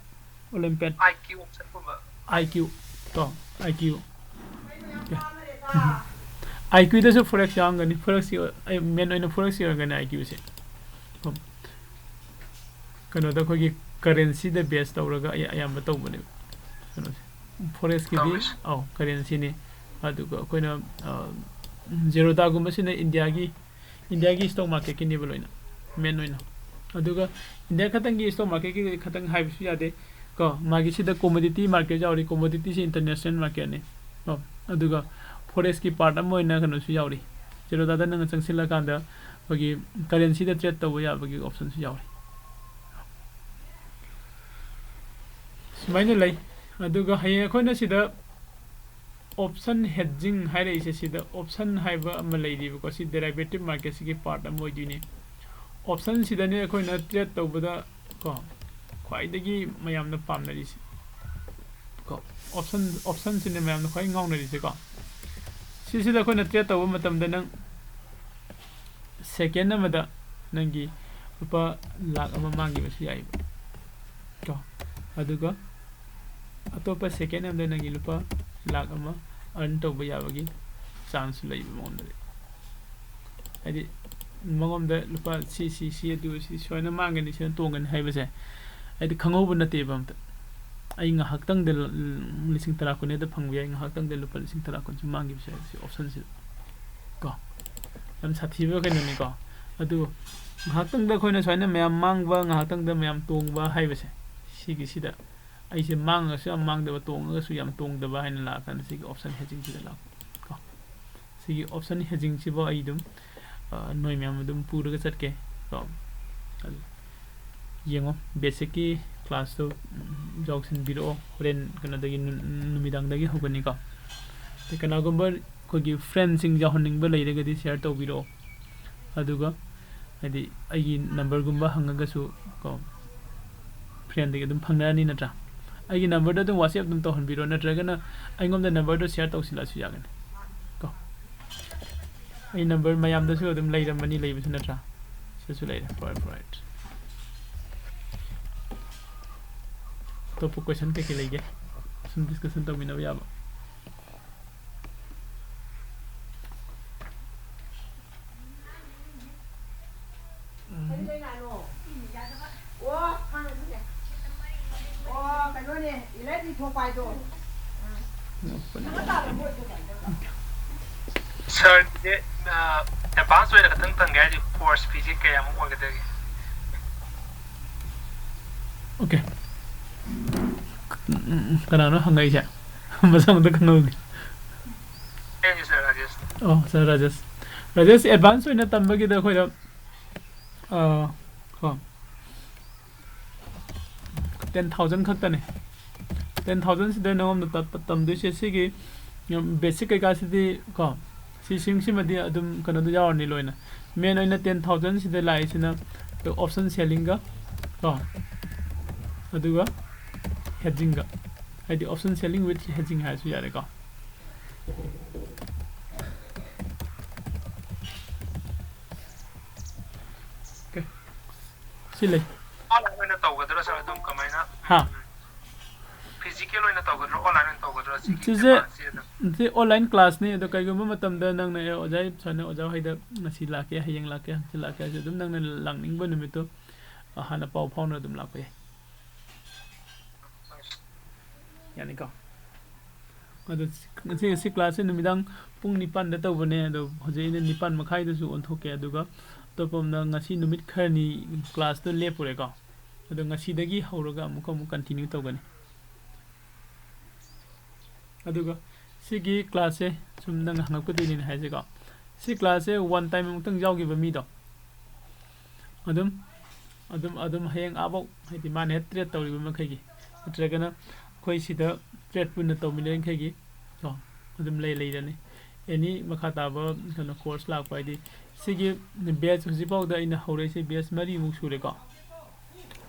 ꯑꯣꯂꯦꯝꯄꯦꯠ? ꯑꯥꯏ ꯀ꯭ꯌꯨ ꯑꯣꯞꯁꯟꯒꯨꯝꯕ꯫ ꯑꯥꯏ ꯀ꯭ꯌꯨ ꯀꯣ, ꯑꯥꯏ ꯀ꯭ꯌꯨ꯫ ꯑꯥꯏ ꯀ꯭ꯌꯨꯗꯁꯨ ꯐꯣꯔꯦꯛꯁ ꯌꯥꯎꯔꯝꯒꯅꯤ꯫ ꯐꯣꯔꯦꯛꯁꯀꯤ ꯑꯩ ꯃꯦꯟ ꯑꯣꯏꯅ ꯐꯣꯔꯦꯛꯁꯀꯤ ꯑꯣꯏꯔꯝꯒꯅꯤ ꯑꯥꯏ ꯀ꯭ꯌꯨꯁꯦ꯫ ꯀꯩꯅꯣꯗ ꯑꯩꯈꯣꯏꯒꯤ ꯀꯔꯦꯟꯁꯤꯗ ꯕꯦꯁ ꯇꯧꯔꯒ ꯑꯌꯥ- ꯑꯌꯥꯝꯕ ꯇꯧꯕꯅꯦꯕ ꯀꯩꯅꯣꯁꯦ꯫ ꯐꯣꯔꯦꯛꯁꯀꯤꯗꯤ ꯇꯧꯔꯤꯁꯦ꯫ ꯑꯧ, ꯀꯔꯦꯟꯁꯤꯅꯤ꯫ ꯑꯗꯨꯒ ꯑꯩꯈꯣꯏꯅ ꯖꯦꯔꯣꯗꯥꯒꯨꯝꯕꯁꯤꯅ ꯏꯟꯗꯤꯌꯥꯒꯤ ꯏꯟꯗꯤꯌꯥꯒꯤ ꯏꯁꯇꯣꯛ ꯃꯥꯔꯀꯦꯠꯀꯤꯅꯦꯕ ꯂꯣꯏꯅ꯫ ꯃꯦꯟ ꯑꯣꯏꯅ꯫ ꯑꯗꯨꯒ ꯏꯟꯗꯤꯌꯥ ꯈꯛꯇꯪꯒꯤ ꯏꯁꯇꯣꯛ ꯃꯥꯔꯀꯦꯠꯀꯤ ꯈꯛꯇꯪ ꯍꯥꯏꯕꯁꯨ ꯌꯥꯗꯦ ꯀꯣ꯫ ꯃꯥꯒꯤ ꯁꯤꯗ ꯀꯣꯃꯣꯗꯤꯇꯤ ꯃꯥꯔꯀꯦꯠ ꯌꯥꯎꯔꯤ, ꯀꯣꯃꯣꯗꯤꯇꯤꯁꯤ ꯏꯟꯇꯔꯅꯦꯁꯅꯦꯜ ꯃꯥꯔꯀꯦꯠꯅꯤ ꯀꯣ꯫ ꯑꯗꯨꯒ ꯐꯣꯔꯦꯛꯁꯀꯤ ꯄꯥꯔꯠ ꯑꯃ ꯑꯣꯏꯅ ꯀꯩꯅꯣꯁꯨ ꯌꯥꯎꯔꯤ꯫ ꯖꯦꯔꯣꯗꯥꯗ ꯅꯪꯅ ꯆꯪꯁꯤꯜꯂꯀꯥꯟꯗ ꯑꯩꯈꯣꯏꯒꯤ ꯀꯔꯦꯟꯁꯤꯗ ꯇ꯭ꯔꯦꯠ ꯇꯧꯕ ꯌꯥꯕꯒꯤ ꯑꯣꯞꯁꯟꯁꯨ ꯌꯥꯎꯔꯤ꯫ ꯁꯨꯃꯥꯏꯅ ꯂꯩ꯫ ꯑꯗꯨꯒ ꯍꯌꯦꯡ ꯑꯩꯈꯣꯏꯅ ꯁꯤꯗ ꯑꯣꯞꯁꯟ ꯍꯦꯗꯖꯤꯡ ꯍꯥꯏꯔꯛꯏꯁꯦ, ꯁꯤꯗ ꯑꯣꯞꯁꯟ ꯍꯥꯏꯕ ꯑꯃ ꯂꯩꯔꯤꯕꯀꯣ, ꯁꯤ ꯗꯦꯔꯥꯏꯕꯦꯇꯤꯞ ꯃꯥꯔꯀꯦꯠꯁꯤꯒꯤ ꯄꯥꯔꯠ ꯑꯃ ꯑꯣꯏꯗꯣꯏꯅꯤ꯫ ꯑꯣꯞꯁꯟꯁꯤꯗꯅꯦ ꯑꯩꯈꯣꯏꯅ ꯇ꯭ꯔꯦꯠ ꯇꯧꯕꯗ ꯀꯣ ꯈ꯭ꯋꯥꯏꯗꯒꯤ ꯃꯌꯥꯝꯅ ꯄꯥꯝꯅꯔꯤꯁꯦ ꯀꯣ꯫ ꯑꯣꯞꯁꯟ, ꯑꯣꯞꯁꯟꯁꯤꯅꯦ ꯃꯌꯥꯝꯅ ꯈ꯭ꯋꯥꯏ ꯉꯥꯎꯅꯔꯤꯁꯦꯀꯣ꯫ ꯁꯤꯁꯤꯗ ꯑꯩꯈꯣꯏꯅ ꯇ꯭ꯔꯦꯠ ꯇꯧꯕ ꯃꯇꯝꯗ ꯅꯪ ꯁꯦꯀꯦꯟ ꯑꯃꯗ ꯅꯪꯒꯤ ꯂꯨꯄꯥ ꯂꯥꯛ ꯑꯃ ꯃꯥꯡꯈꯤꯕꯁꯨ ꯌꯥꯏꯕ ꯀꯣ꯫ ꯑꯗꯨꯒ ꯑꯇꯣꯞꯄ ꯁꯦꯀꯦꯟ ꯑꯃꯗ ꯅꯪꯒꯤ ꯂꯨꯄꯥ ꯂꯥꯛ ꯑꯃ ꯑꯔꯟ ꯇꯧꯕ ꯌꯥꯕꯒꯤ ꯆꯥꯟꯁꯁꯨ ꯂꯩꯕ ꯃꯉꯣꯟꯗꯗꯤ꯫ ꯍꯥꯏꯗꯤ ꯃꯉꯣꯟꯗ ꯂꯨꯄꯥ ꯁꯤ, ꯁꯤ, ꯁꯤ, ꯑꯗꯨ, ꯁꯤ ꯁꯨꯃꯥꯏꯅ ꯃꯥꯡꯒꯅꯤ, ꯁꯨꯃꯥꯏꯅ ꯇꯣꯡꯒꯅꯤ ꯍꯥꯏꯕꯁꯦ ꯍꯥꯏꯗꯤ ꯈꯪꯍꯧꯕ ꯅꯠꯇꯦꯕ ꯑꯝꯇ꯫ ꯑꯩ ꯉꯥꯏꯍꯥꯛꯇꯪꯗ ꯂ-, ꯂꯤꯁꯤꯡ ꯇꯔꯥ ꯀꯨꯟ ꯍꯦꯛꯇ ꯐꯪꯕ ꯌꯥꯏ, ꯉꯥꯏꯍꯥꯛꯇꯪꯗ ꯂꯨꯄꯥ ꯂꯤꯁꯤꯡ ꯇꯔꯥ ꯀꯨꯟꯁꯨ ꯃꯥꯡꯈꯤꯕꯁꯨ ꯌꯥꯏ ꯁꯤ ꯑꯣꯞꯁꯟꯁꯤꯗ ꯀꯣ꯫ ꯌꯥꯝ ꯁꯥꯊꯤꯕ ꯀꯩꯅꯣꯅꯤꯀꯣ꯫ ꯑꯗꯨ ꯉꯥꯏꯍꯥꯛꯇꯪꯗ ꯑꯩꯈꯣꯏꯅ ꯁꯨꯃꯥꯏꯅ ꯃꯌꯥꯝ ꯃꯥꯡꯕ, ꯉꯥꯏꯍꯥꯛꯇꯪꯗ ꯃꯌꯥꯝ ꯇꯣꯡꯕ ꯍꯥꯏꯕꯁꯦ, ꯁꯤꯒꯤꯁꯤꯗ ꯑꯩꯁꯦ ꯃꯥꯡꯉꯒꯁꯨ ꯌꯥꯝ ꯃꯥꯡꯗꯕ, ꯇꯣꯡꯉꯒꯁꯨ ꯌꯥꯝ ꯇꯣꯡꯗꯕ ꯍꯥꯏꯅ ꯂꯥꯛꯑꯀꯥꯟꯗ ꯁꯤꯒꯤ ꯑꯣꯞꯁꯟ ꯍꯦꯗꯖꯤꯡꯁꯤꯗ ꯂꯥꯛꯄ ꯀꯣ꯫ ꯁꯤꯒꯤ ꯑꯣꯞꯁꯟ ꯍꯦꯗꯖꯤꯡꯁꯤꯕꯨ ꯑꯩ ꯑꯗꯨꯝ, ꯑ, ꯅꯣꯏ ꯃꯌꯥꯝ ꯑꯗꯨꯝ ꯄꯨꯔꯒ ꯆꯠꯀꯦ ꯀꯣ꯫ ꯑꯗꯨ ꯌꯦꯡꯉꯣ, ꯕꯦꯁꯤꯛꯀꯤ ꯀ꯭ꯂꯥꯁꯇꯨ, ꯎꯝ, ꯌꯥꯎꯁꯤꯟꯕꯤꯔꯛꯑꯣ꯫ ꯍꯣꯔꯦꯟ ꯀꯩꯅꯣꯗꯒꯤ, ꯅꯨ-, ꯅꯨꯃꯤꯗꯥꯡꯗꯒꯤ ꯍꯧꯒꯅꯤꯀꯣ꯫ ꯑꯗꯩ ꯀꯅꯥꯒꯨꯝꯕ ꯑꯩꯈꯣꯏꯒꯤ ꯐ꯭ꯔꯦꯟꯁꯤꯡ ꯌꯥꯎꯍꯟꯅꯤꯡꯕ ꯂꯩꯔꯒꯗꯤ ꯁꯤꯌꯔ ꯇꯧꯕꯤꯔꯛꯑꯣ꯫ ꯑꯗꯨꯒ ꯍꯥꯏꯗꯤ ꯑꯩꯒꯤ ꯅꯝꯕꯔꯒꯨꯝꯕ ꯍꯪꯉꯒꯁꯨ ꯀꯣ, ꯐ꯭ꯔꯦꯟꯗꯒꯤ ꯑꯗꯨꯝ ꯐꯪꯅꯔꯅꯤ ꯅꯠꯇ꯭ꯔꯥ? ꯑꯩꯒꯤ ꯅꯝꯕꯔꯗ ꯑꯗꯨꯝ WhatsApp ꯑꯗꯨꯝ ꯇꯧꯍꯟꯕꯤꯔꯣ, ꯅꯠꯇ꯭ꯔꯒꯅ ꯑꯩꯉꯣꯟꯗ ꯅꯝꯕꯔꯗꯣ ꯁꯤꯌꯔ ꯇꯧꯁꯤꯜꯂꯛꯑꯁꯨ ꯌꯥꯒꯅꯤ ꯀꯣ꯫ ꯑꯩ ꯅꯝꯕꯔ ꯃꯌꯥꯝꯗꯁꯨ ꯑꯗꯨꯝ ꯂꯩꯔꯝꯃꯅꯤ, ꯂꯩꯕꯁꯨ ꯅꯠꯇ꯭ꯔꯥ? ꯁꯤꯗꯁꯨ ꯂꯩꯔꯦ꯫ ꯐꯔꯦ, ꯐꯔꯦ꯫ ꯑꯇꯣꯞꯄ ꯀꯣꯏꯁꯟ ꯀꯩꯀꯩ ꯂꯩꯒꯦ? ꯁꯨꯝ ꯗꯤꯁꯀꯁꯟ ꯇꯧꯃꯤꯟꯅꯕ ꯌꯥꯕ꯫ ꯁꯥꯔꯁꯦ, ꯑ, ꯑꯦꯗꯚꯥꯟꯁ ꯑꯣꯏꯅ ꯈꯛꯇꯪ ꯇꯝꯒꯦ ꯍꯥꯏꯗꯤ ꯀꯣꯔꯁ ꯐꯤꯁꯦ ꯀꯌꯥꯃꯨꯛ ꯑꯣꯏꯒꯗꯒꯦ? ꯑꯣꯀꯦ꯫ ꯎꯝ, ꯀꯅꯥꯅꯣ ꯍꯪꯉꯛꯏꯁꯦ? ꯃꯁꯛ ꯑꯝꯇ ꯈꯪꯍꯧꯗꯦ꯫ ꯑꯩꯅꯦ ꯁꯥꯔ ꯔꯥꯖꯦꯁ꯫ ꯑꯣ, ꯁꯥꯔ ꯔꯥꯖꯦꯁ꯫ ꯔꯥꯖꯦꯁ, ꯑꯦꯗꯚꯥꯟꯁ ꯑꯣꯏꯅ ꯇꯝꯕꯒꯤꯗ ꯑꯩꯈꯣꯏꯗ, ꯑꯥ, ꯀꯣ, ten thousand ꯈꯛꯇꯅꯦ꯫ Ten thousand ꯁꯤꯗ ꯅꯉꯣꯟꯗ ꯇ-, ꯇ-, ꯇꯝꯗꯣꯏꯁꯦ ꯁꯤꯒꯤ, ꯎꯝ, ꯕꯦꯁꯤꯛ ꯀꯩꯀꯥꯁꯤꯗꯤ ꯀꯣ, ꯁꯤꯁꯤꯡꯁꯤꯃꯗꯤ ꯑꯗꯨꯝ ꯀꯩꯅꯣꯗ ꯌꯥꯎꯔꯅꯤ ꯂꯣꯏꯅ꯫ ꯃꯦꯟ ꯑꯣꯏꯅ ten thousand ꯁꯤꯗ ꯂꯥꯛꯏꯁꯤꯅ option selling ꯒ ꯀꯣ, ꯑꯗꯨꯒ hedging ꯒ, ꯍꯥꯏꯗꯤ option selling with hedging ꯍꯥꯏꯔꯁꯨ ꯌꯥꯔꯦꯀꯣ꯫ ꯑꯣꯀꯦ꯫ ꯁꯤ ꯂꯩ꯫ ꯑꯣꯟꯂꯥꯏꯟ ꯑꯣꯏꯅ ꯇꯧꯒꯗ꯭ꯔꯥ ꯁꯥꯔ? ꯑꯗꯨꯝ ꯀꯃꯥꯏꯅ? ꯍꯥ? ꯐꯤꯖꯤꯀꯦꯜ ꯑꯣꯏꯅ ꯇꯧꯒꯗ꯭ꯔꯥ, ꯑꯣꯟꯂꯥꯏꯟ ꯑꯣꯏꯅ ꯇꯧꯒꯗ꯭ꯔꯥ? ꯁꯤꯒꯤ ꯁꯤꯁꯦ, ꯑꯦꯗꯚꯥꯟꯁꯁꯦ ꯑꯗꯨꯝ ꯁꯤ ꯑꯣꯟꯂꯥꯏꯟ ꯀ꯭ꯂꯥꯁꯅꯤ꯫ ꯑꯗꯣ ꯀꯩꯒꯨꯝꯕ ꯃꯇꯝꯗ ꯅꯪꯅ, "ꯑꯦ, ꯑꯣꯖꯥ, ꯁꯨꯃꯥꯏꯅ ꯑꯣꯖꯥ ꯍꯣꯏꯗ ꯉꯁꯤ ꯂꯥꯛꯀꯦ, ꯍꯌꯦꯡ ꯂꯥꯛꯀꯦ, ꯍꯪꯆꯤꯠ ꯂꯥꯛꯀꯦ" ꯍꯥꯏꯁꯨ ꯑꯗꯨꯝ ꯅꯪꯅ ꯂꯥꯛꯅꯤꯡꯕ ꯅꯨꯃꯤꯠꯇꯣ, ꯑ, ꯍꯥꯟꯅ ꯄꯥꯎ ꯐꯥꯎꯅ ꯑꯗꯨꯝ ꯂꯥꯛꯄ ꯌꯥꯏ꯫ ꯌꯥꯅꯤꯀꯣ? ꯑꯗꯣ ꯁꯤ, ꯁꯤ, ꯁꯤ ꯀ꯭ꯂꯥꯁꯁꯦ ꯅꯨꯃꯤꯗꯥꯡ ꯄꯨꯡ ꯅꯤꯄꯥꯟꯗ ꯇꯧꯕꯅꯦ꯫ ꯑꯗꯣ ꯍꯧꯖꯤꯛ ꯑꯩꯅ ꯅꯤꯄꯥꯟ ꯃꯈꯥꯏꯗꯁꯨ ꯑꯣꯟꯊꯣꯛꯀꯦ꯫ ꯑꯗꯨꯒ ꯑꯇꯣꯞꯄ ꯑꯃꯅ ꯉꯁꯤ ꯅꯨꯃꯤꯠ ꯈꯔꯅꯤ ꯀ꯭ꯂꯥꯁꯇꯣ ꯂꯦꯞꯄꯨꯔꯦꯀꯣ꯫ ꯑꯗꯣ ꯉꯁꯤꯗꯒꯤ ꯍꯧꯔꯒ ꯑꯃꯨꯛꯀ ꯑꯃꯨꯛ continue ꯇꯧꯒꯅꯤ꯫ ꯑꯗꯨꯒ ꯁꯤꯒꯤ ꯀ꯭ꯂꯥꯁꯁꯦ ꯁꯨꯝ ꯅꯪꯅ ꯍꯪꯉꯛꯄꯗꯨꯅꯤꯅꯦ ꯍꯥꯏꯁꯦꯀꯣ꯫ ꯁꯤ ꯀ꯭ꯂꯥꯁꯁꯦ one time ꯑꯃꯨꯛꯇꯪ ꯌꯥꯎꯈꯤꯕ ꯃꯤꯗꯣ, ꯑꯗꯨꯝ, ꯑꯗꯨꯝ, ꯑꯗꯨꯝ ꯍꯌꯦꯡ ꯑꯥꯕꯧ, ꯍꯥꯏꯗꯤ ꯃꯥꯅ ꯍꯦꯛ ꯇ꯭ꯔꯦꯠ ꯇꯧꯔꯤꯕ ꯃꯈꯩꯒꯤ, ꯅꯠꯇ꯭ꯔꯒꯅ ꯑꯩꯈꯣꯏ ꯁꯤꯗ ꯇ꯭ꯔꯦꯠ ꯄꯨꯟꯅ ꯇꯧꯃꯤꯟꯅꯔꯤ ꯃꯈꯩꯒꯤ ꯀꯣ, ꯑꯗꯨꯝ ꯂꯩ, ꯂꯩꯔꯅꯤ꯫ ꯑꯦꯅꯤ ꯃꯈꯥ ꯇꯥꯕ ꯀꯩꯅꯣ ꯀꯣꯔꯁ ꯂꯥꯛꯄ ꯍꯥꯏꯗꯤ, ꯁꯤꯒꯤ ꯕꯦꯆ ꯍꯧꯖꯤꯛ ꯐꯥꯎꯗ ꯑꯩꯅ ꯍꯧꯔꯛꯏꯁꯦ ꯕꯦꯆ ꯃꯔꯤꯃꯨꯛ ꯁꯨꯔꯦꯀꯣ꯫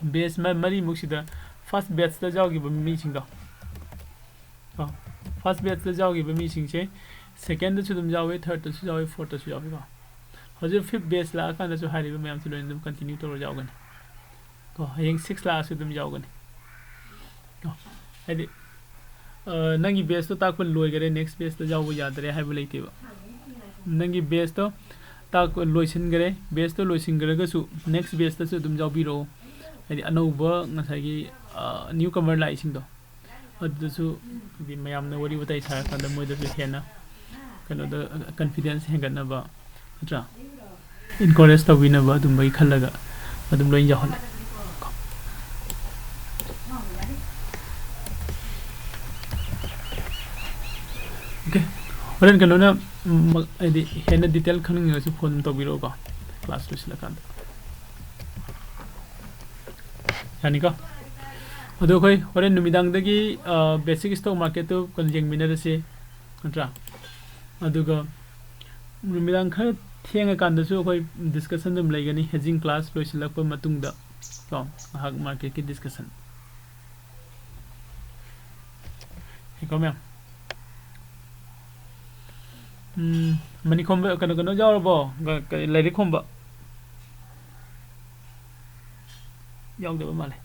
ꯕꯦꯆ ꯃ-, ꯃꯔꯤꯃꯨꯛꯁꯤꯗ ꯐꯥꯔꯁ ꯕꯦꯆꯇ ꯌꯥꯎꯈꯤꯕ ꯃꯤꯁꯤꯡꯗꯣ, ꯀꯣ, ꯐꯥꯔꯁ ꯕꯦꯆꯇ ꯌꯥꯎꯈꯤꯕ ꯃꯤꯁꯤꯡꯁꯦ ꯁꯦꯀꯦꯟꯗꯁꯨ ꯑꯗꯨꯝ ꯌꯥꯎꯋꯤ, ꯊꯥꯔꯗꯇꯁꯨ ꯌꯥꯎꯋꯤ, ꯐꯣꯔꯠꯇꯁꯨ ꯌꯥꯎꯋꯤꯀꯣ꯫ ꯍꯧꯖꯤꯛ ꯐꯤꯐ ꯕꯦꯆ ꯂꯥꯛꯑꯀꯥꯟꯗꯁꯨ ꯍꯥꯏꯔꯤꯕ ꯃꯌꯥꯝꯁꯦ ꯂꯣꯏꯅ ꯑꯗꯨꯝ continue ꯇꯧꯔ ꯌꯥꯎꯒꯅꯤ ꯀꯣ꯫ ꯍꯌꯦꯡ ꯁꯤꯛꯁ ꯂꯥꯛꯑꯁꯨ ꯑꯗꯨꯝ ꯌꯥꯎꯒꯅꯤ ꯀꯣ꯫ ꯍꯥꯏꯗꯤ, ꯑ, ꯅꯪꯒꯤ ꯕꯦꯆꯇꯣ ꯇꯥꯛꯄ ꯂꯣꯏꯈꯔꯦ, ꯅꯦꯛꯁ ꯕꯦꯆꯇ ꯌꯥꯎꯕ ꯌꯥꯗꯔꯦ ꯍꯥꯏꯕ ꯂꯩꯇꯦꯕ꯫ ꯅꯪꯒꯤ ꯕꯦꯆꯇꯣ ꯇꯥꯛꯄ ꯂꯣꯏꯁꯤꯟꯈꯔꯦ, ꯕꯦꯆꯇꯣ ꯂꯣꯏꯁꯤꯟꯈ꯭ꯔꯒꯁꯨ ꯅꯦꯛꯁ ꯕꯦꯆꯇꯁꯨ ꯑꯗꯨꯝ ꯌꯥꯎꯕꯤꯔꯛꯑꯣ꯫ ꯍꯥꯏꯗꯤ ꯑꯅꯧꯕ ꯉꯁꯥꯏꯒꯤ, ꯑ, new comer ꯂꯥꯛꯏꯁꯤꯡꯗꯣ, ꯑꯗꯨꯗꯁꯨ ꯍꯥꯏꯗꯤ ꯃꯌꯥꯝꯅ ꯋꯥꯔꯤ ꯋꯥꯇꯥꯏ ꯁꯥꯔꯀꯥꯟꯗ ꯃꯣꯏꯗꯁꯨ ꯍꯦꯟꯅ ꯀꯩꯅꯣꯗ, confidence ꯍꯦꯟꯒꯠꯅꯕ, ꯅꯠꯇ꯭ꯔꯥ? Encourage ꯇꯧꯕꯤꯅꯕ ꯑꯗꯨꯝꯕꯒꯤ ꯈꯜꯂꯒ ꯑꯗꯨꯝ ꯂꯣꯏ ꯌꯥꯎꯍꯜꯂꯦ꯫ Okay, ꯍꯣꯔꯦꯟ ꯀꯩꯅꯣꯅ, ꯎꯝ, ꯍꯥꯏꯗꯤ ꯍꯦꯟꯅ detail ꯈꯪꯅꯤꯡꯉꯒꯁꯨ phone ꯑꯗꯨꯝ ꯇꯧꯕꯤꯔꯛꯎꯀꯣ, class ꯂꯣꯏꯁꯤꯜꯂꯀꯥꯟꯗ꯫ ꯌꯥꯅꯤꯀꯣ? ꯑꯗꯣ ꯑꯩꯈꯣꯏ ꯍꯣꯔꯦꯟ ꯅꯨꯃꯤꯗꯥꯡꯗꯒꯤ, ꯑ, basic stock market ꯇꯨ ꯀꯩꯅꯣ ꯌꯦꯡꯃꯤꯟꯅꯔꯁꯤ, ꯅꯠꯇ꯭ꯔꯥ? ꯑꯗꯨꯒ ꯅꯨꯃꯤꯗꯥꯡ ꯈꯔ ꯊꯦꯡꯉꯀꯥꯟꯗꯁꯨ ꯑꯩꯈꯣꯏ discussion ꯑꯗꯨꯝ ꯂꯩꯒꯅꯤ, hedging class ꯂꯣꯏꯁꯤꯜꯂꯛꯄ ꯃꯇꯨꯡꯗ ꯀꯣ, ꯉꯥꯏꯍꯥꯛ market ꯀꯤ discussion꯫ ꯍꯩꯀꯣ ꯃꯌꯥꯝ꯫ ꯎꯝ, ꯃꯅꯤ ꯈꯣꯝꯕ, ꯀꯩꯅꯣ, ꯀꯩꯅꯣ ꯌꯥꯎꯔꯕꯣ? ꯀ-, ꯀ-, ꯂꯥꯏꯔꯤꯛ ꯈꯣꯝꯕ? ꯌꯥꯎꯗꯕ ꯃꯥꯜꯂꯦ꯫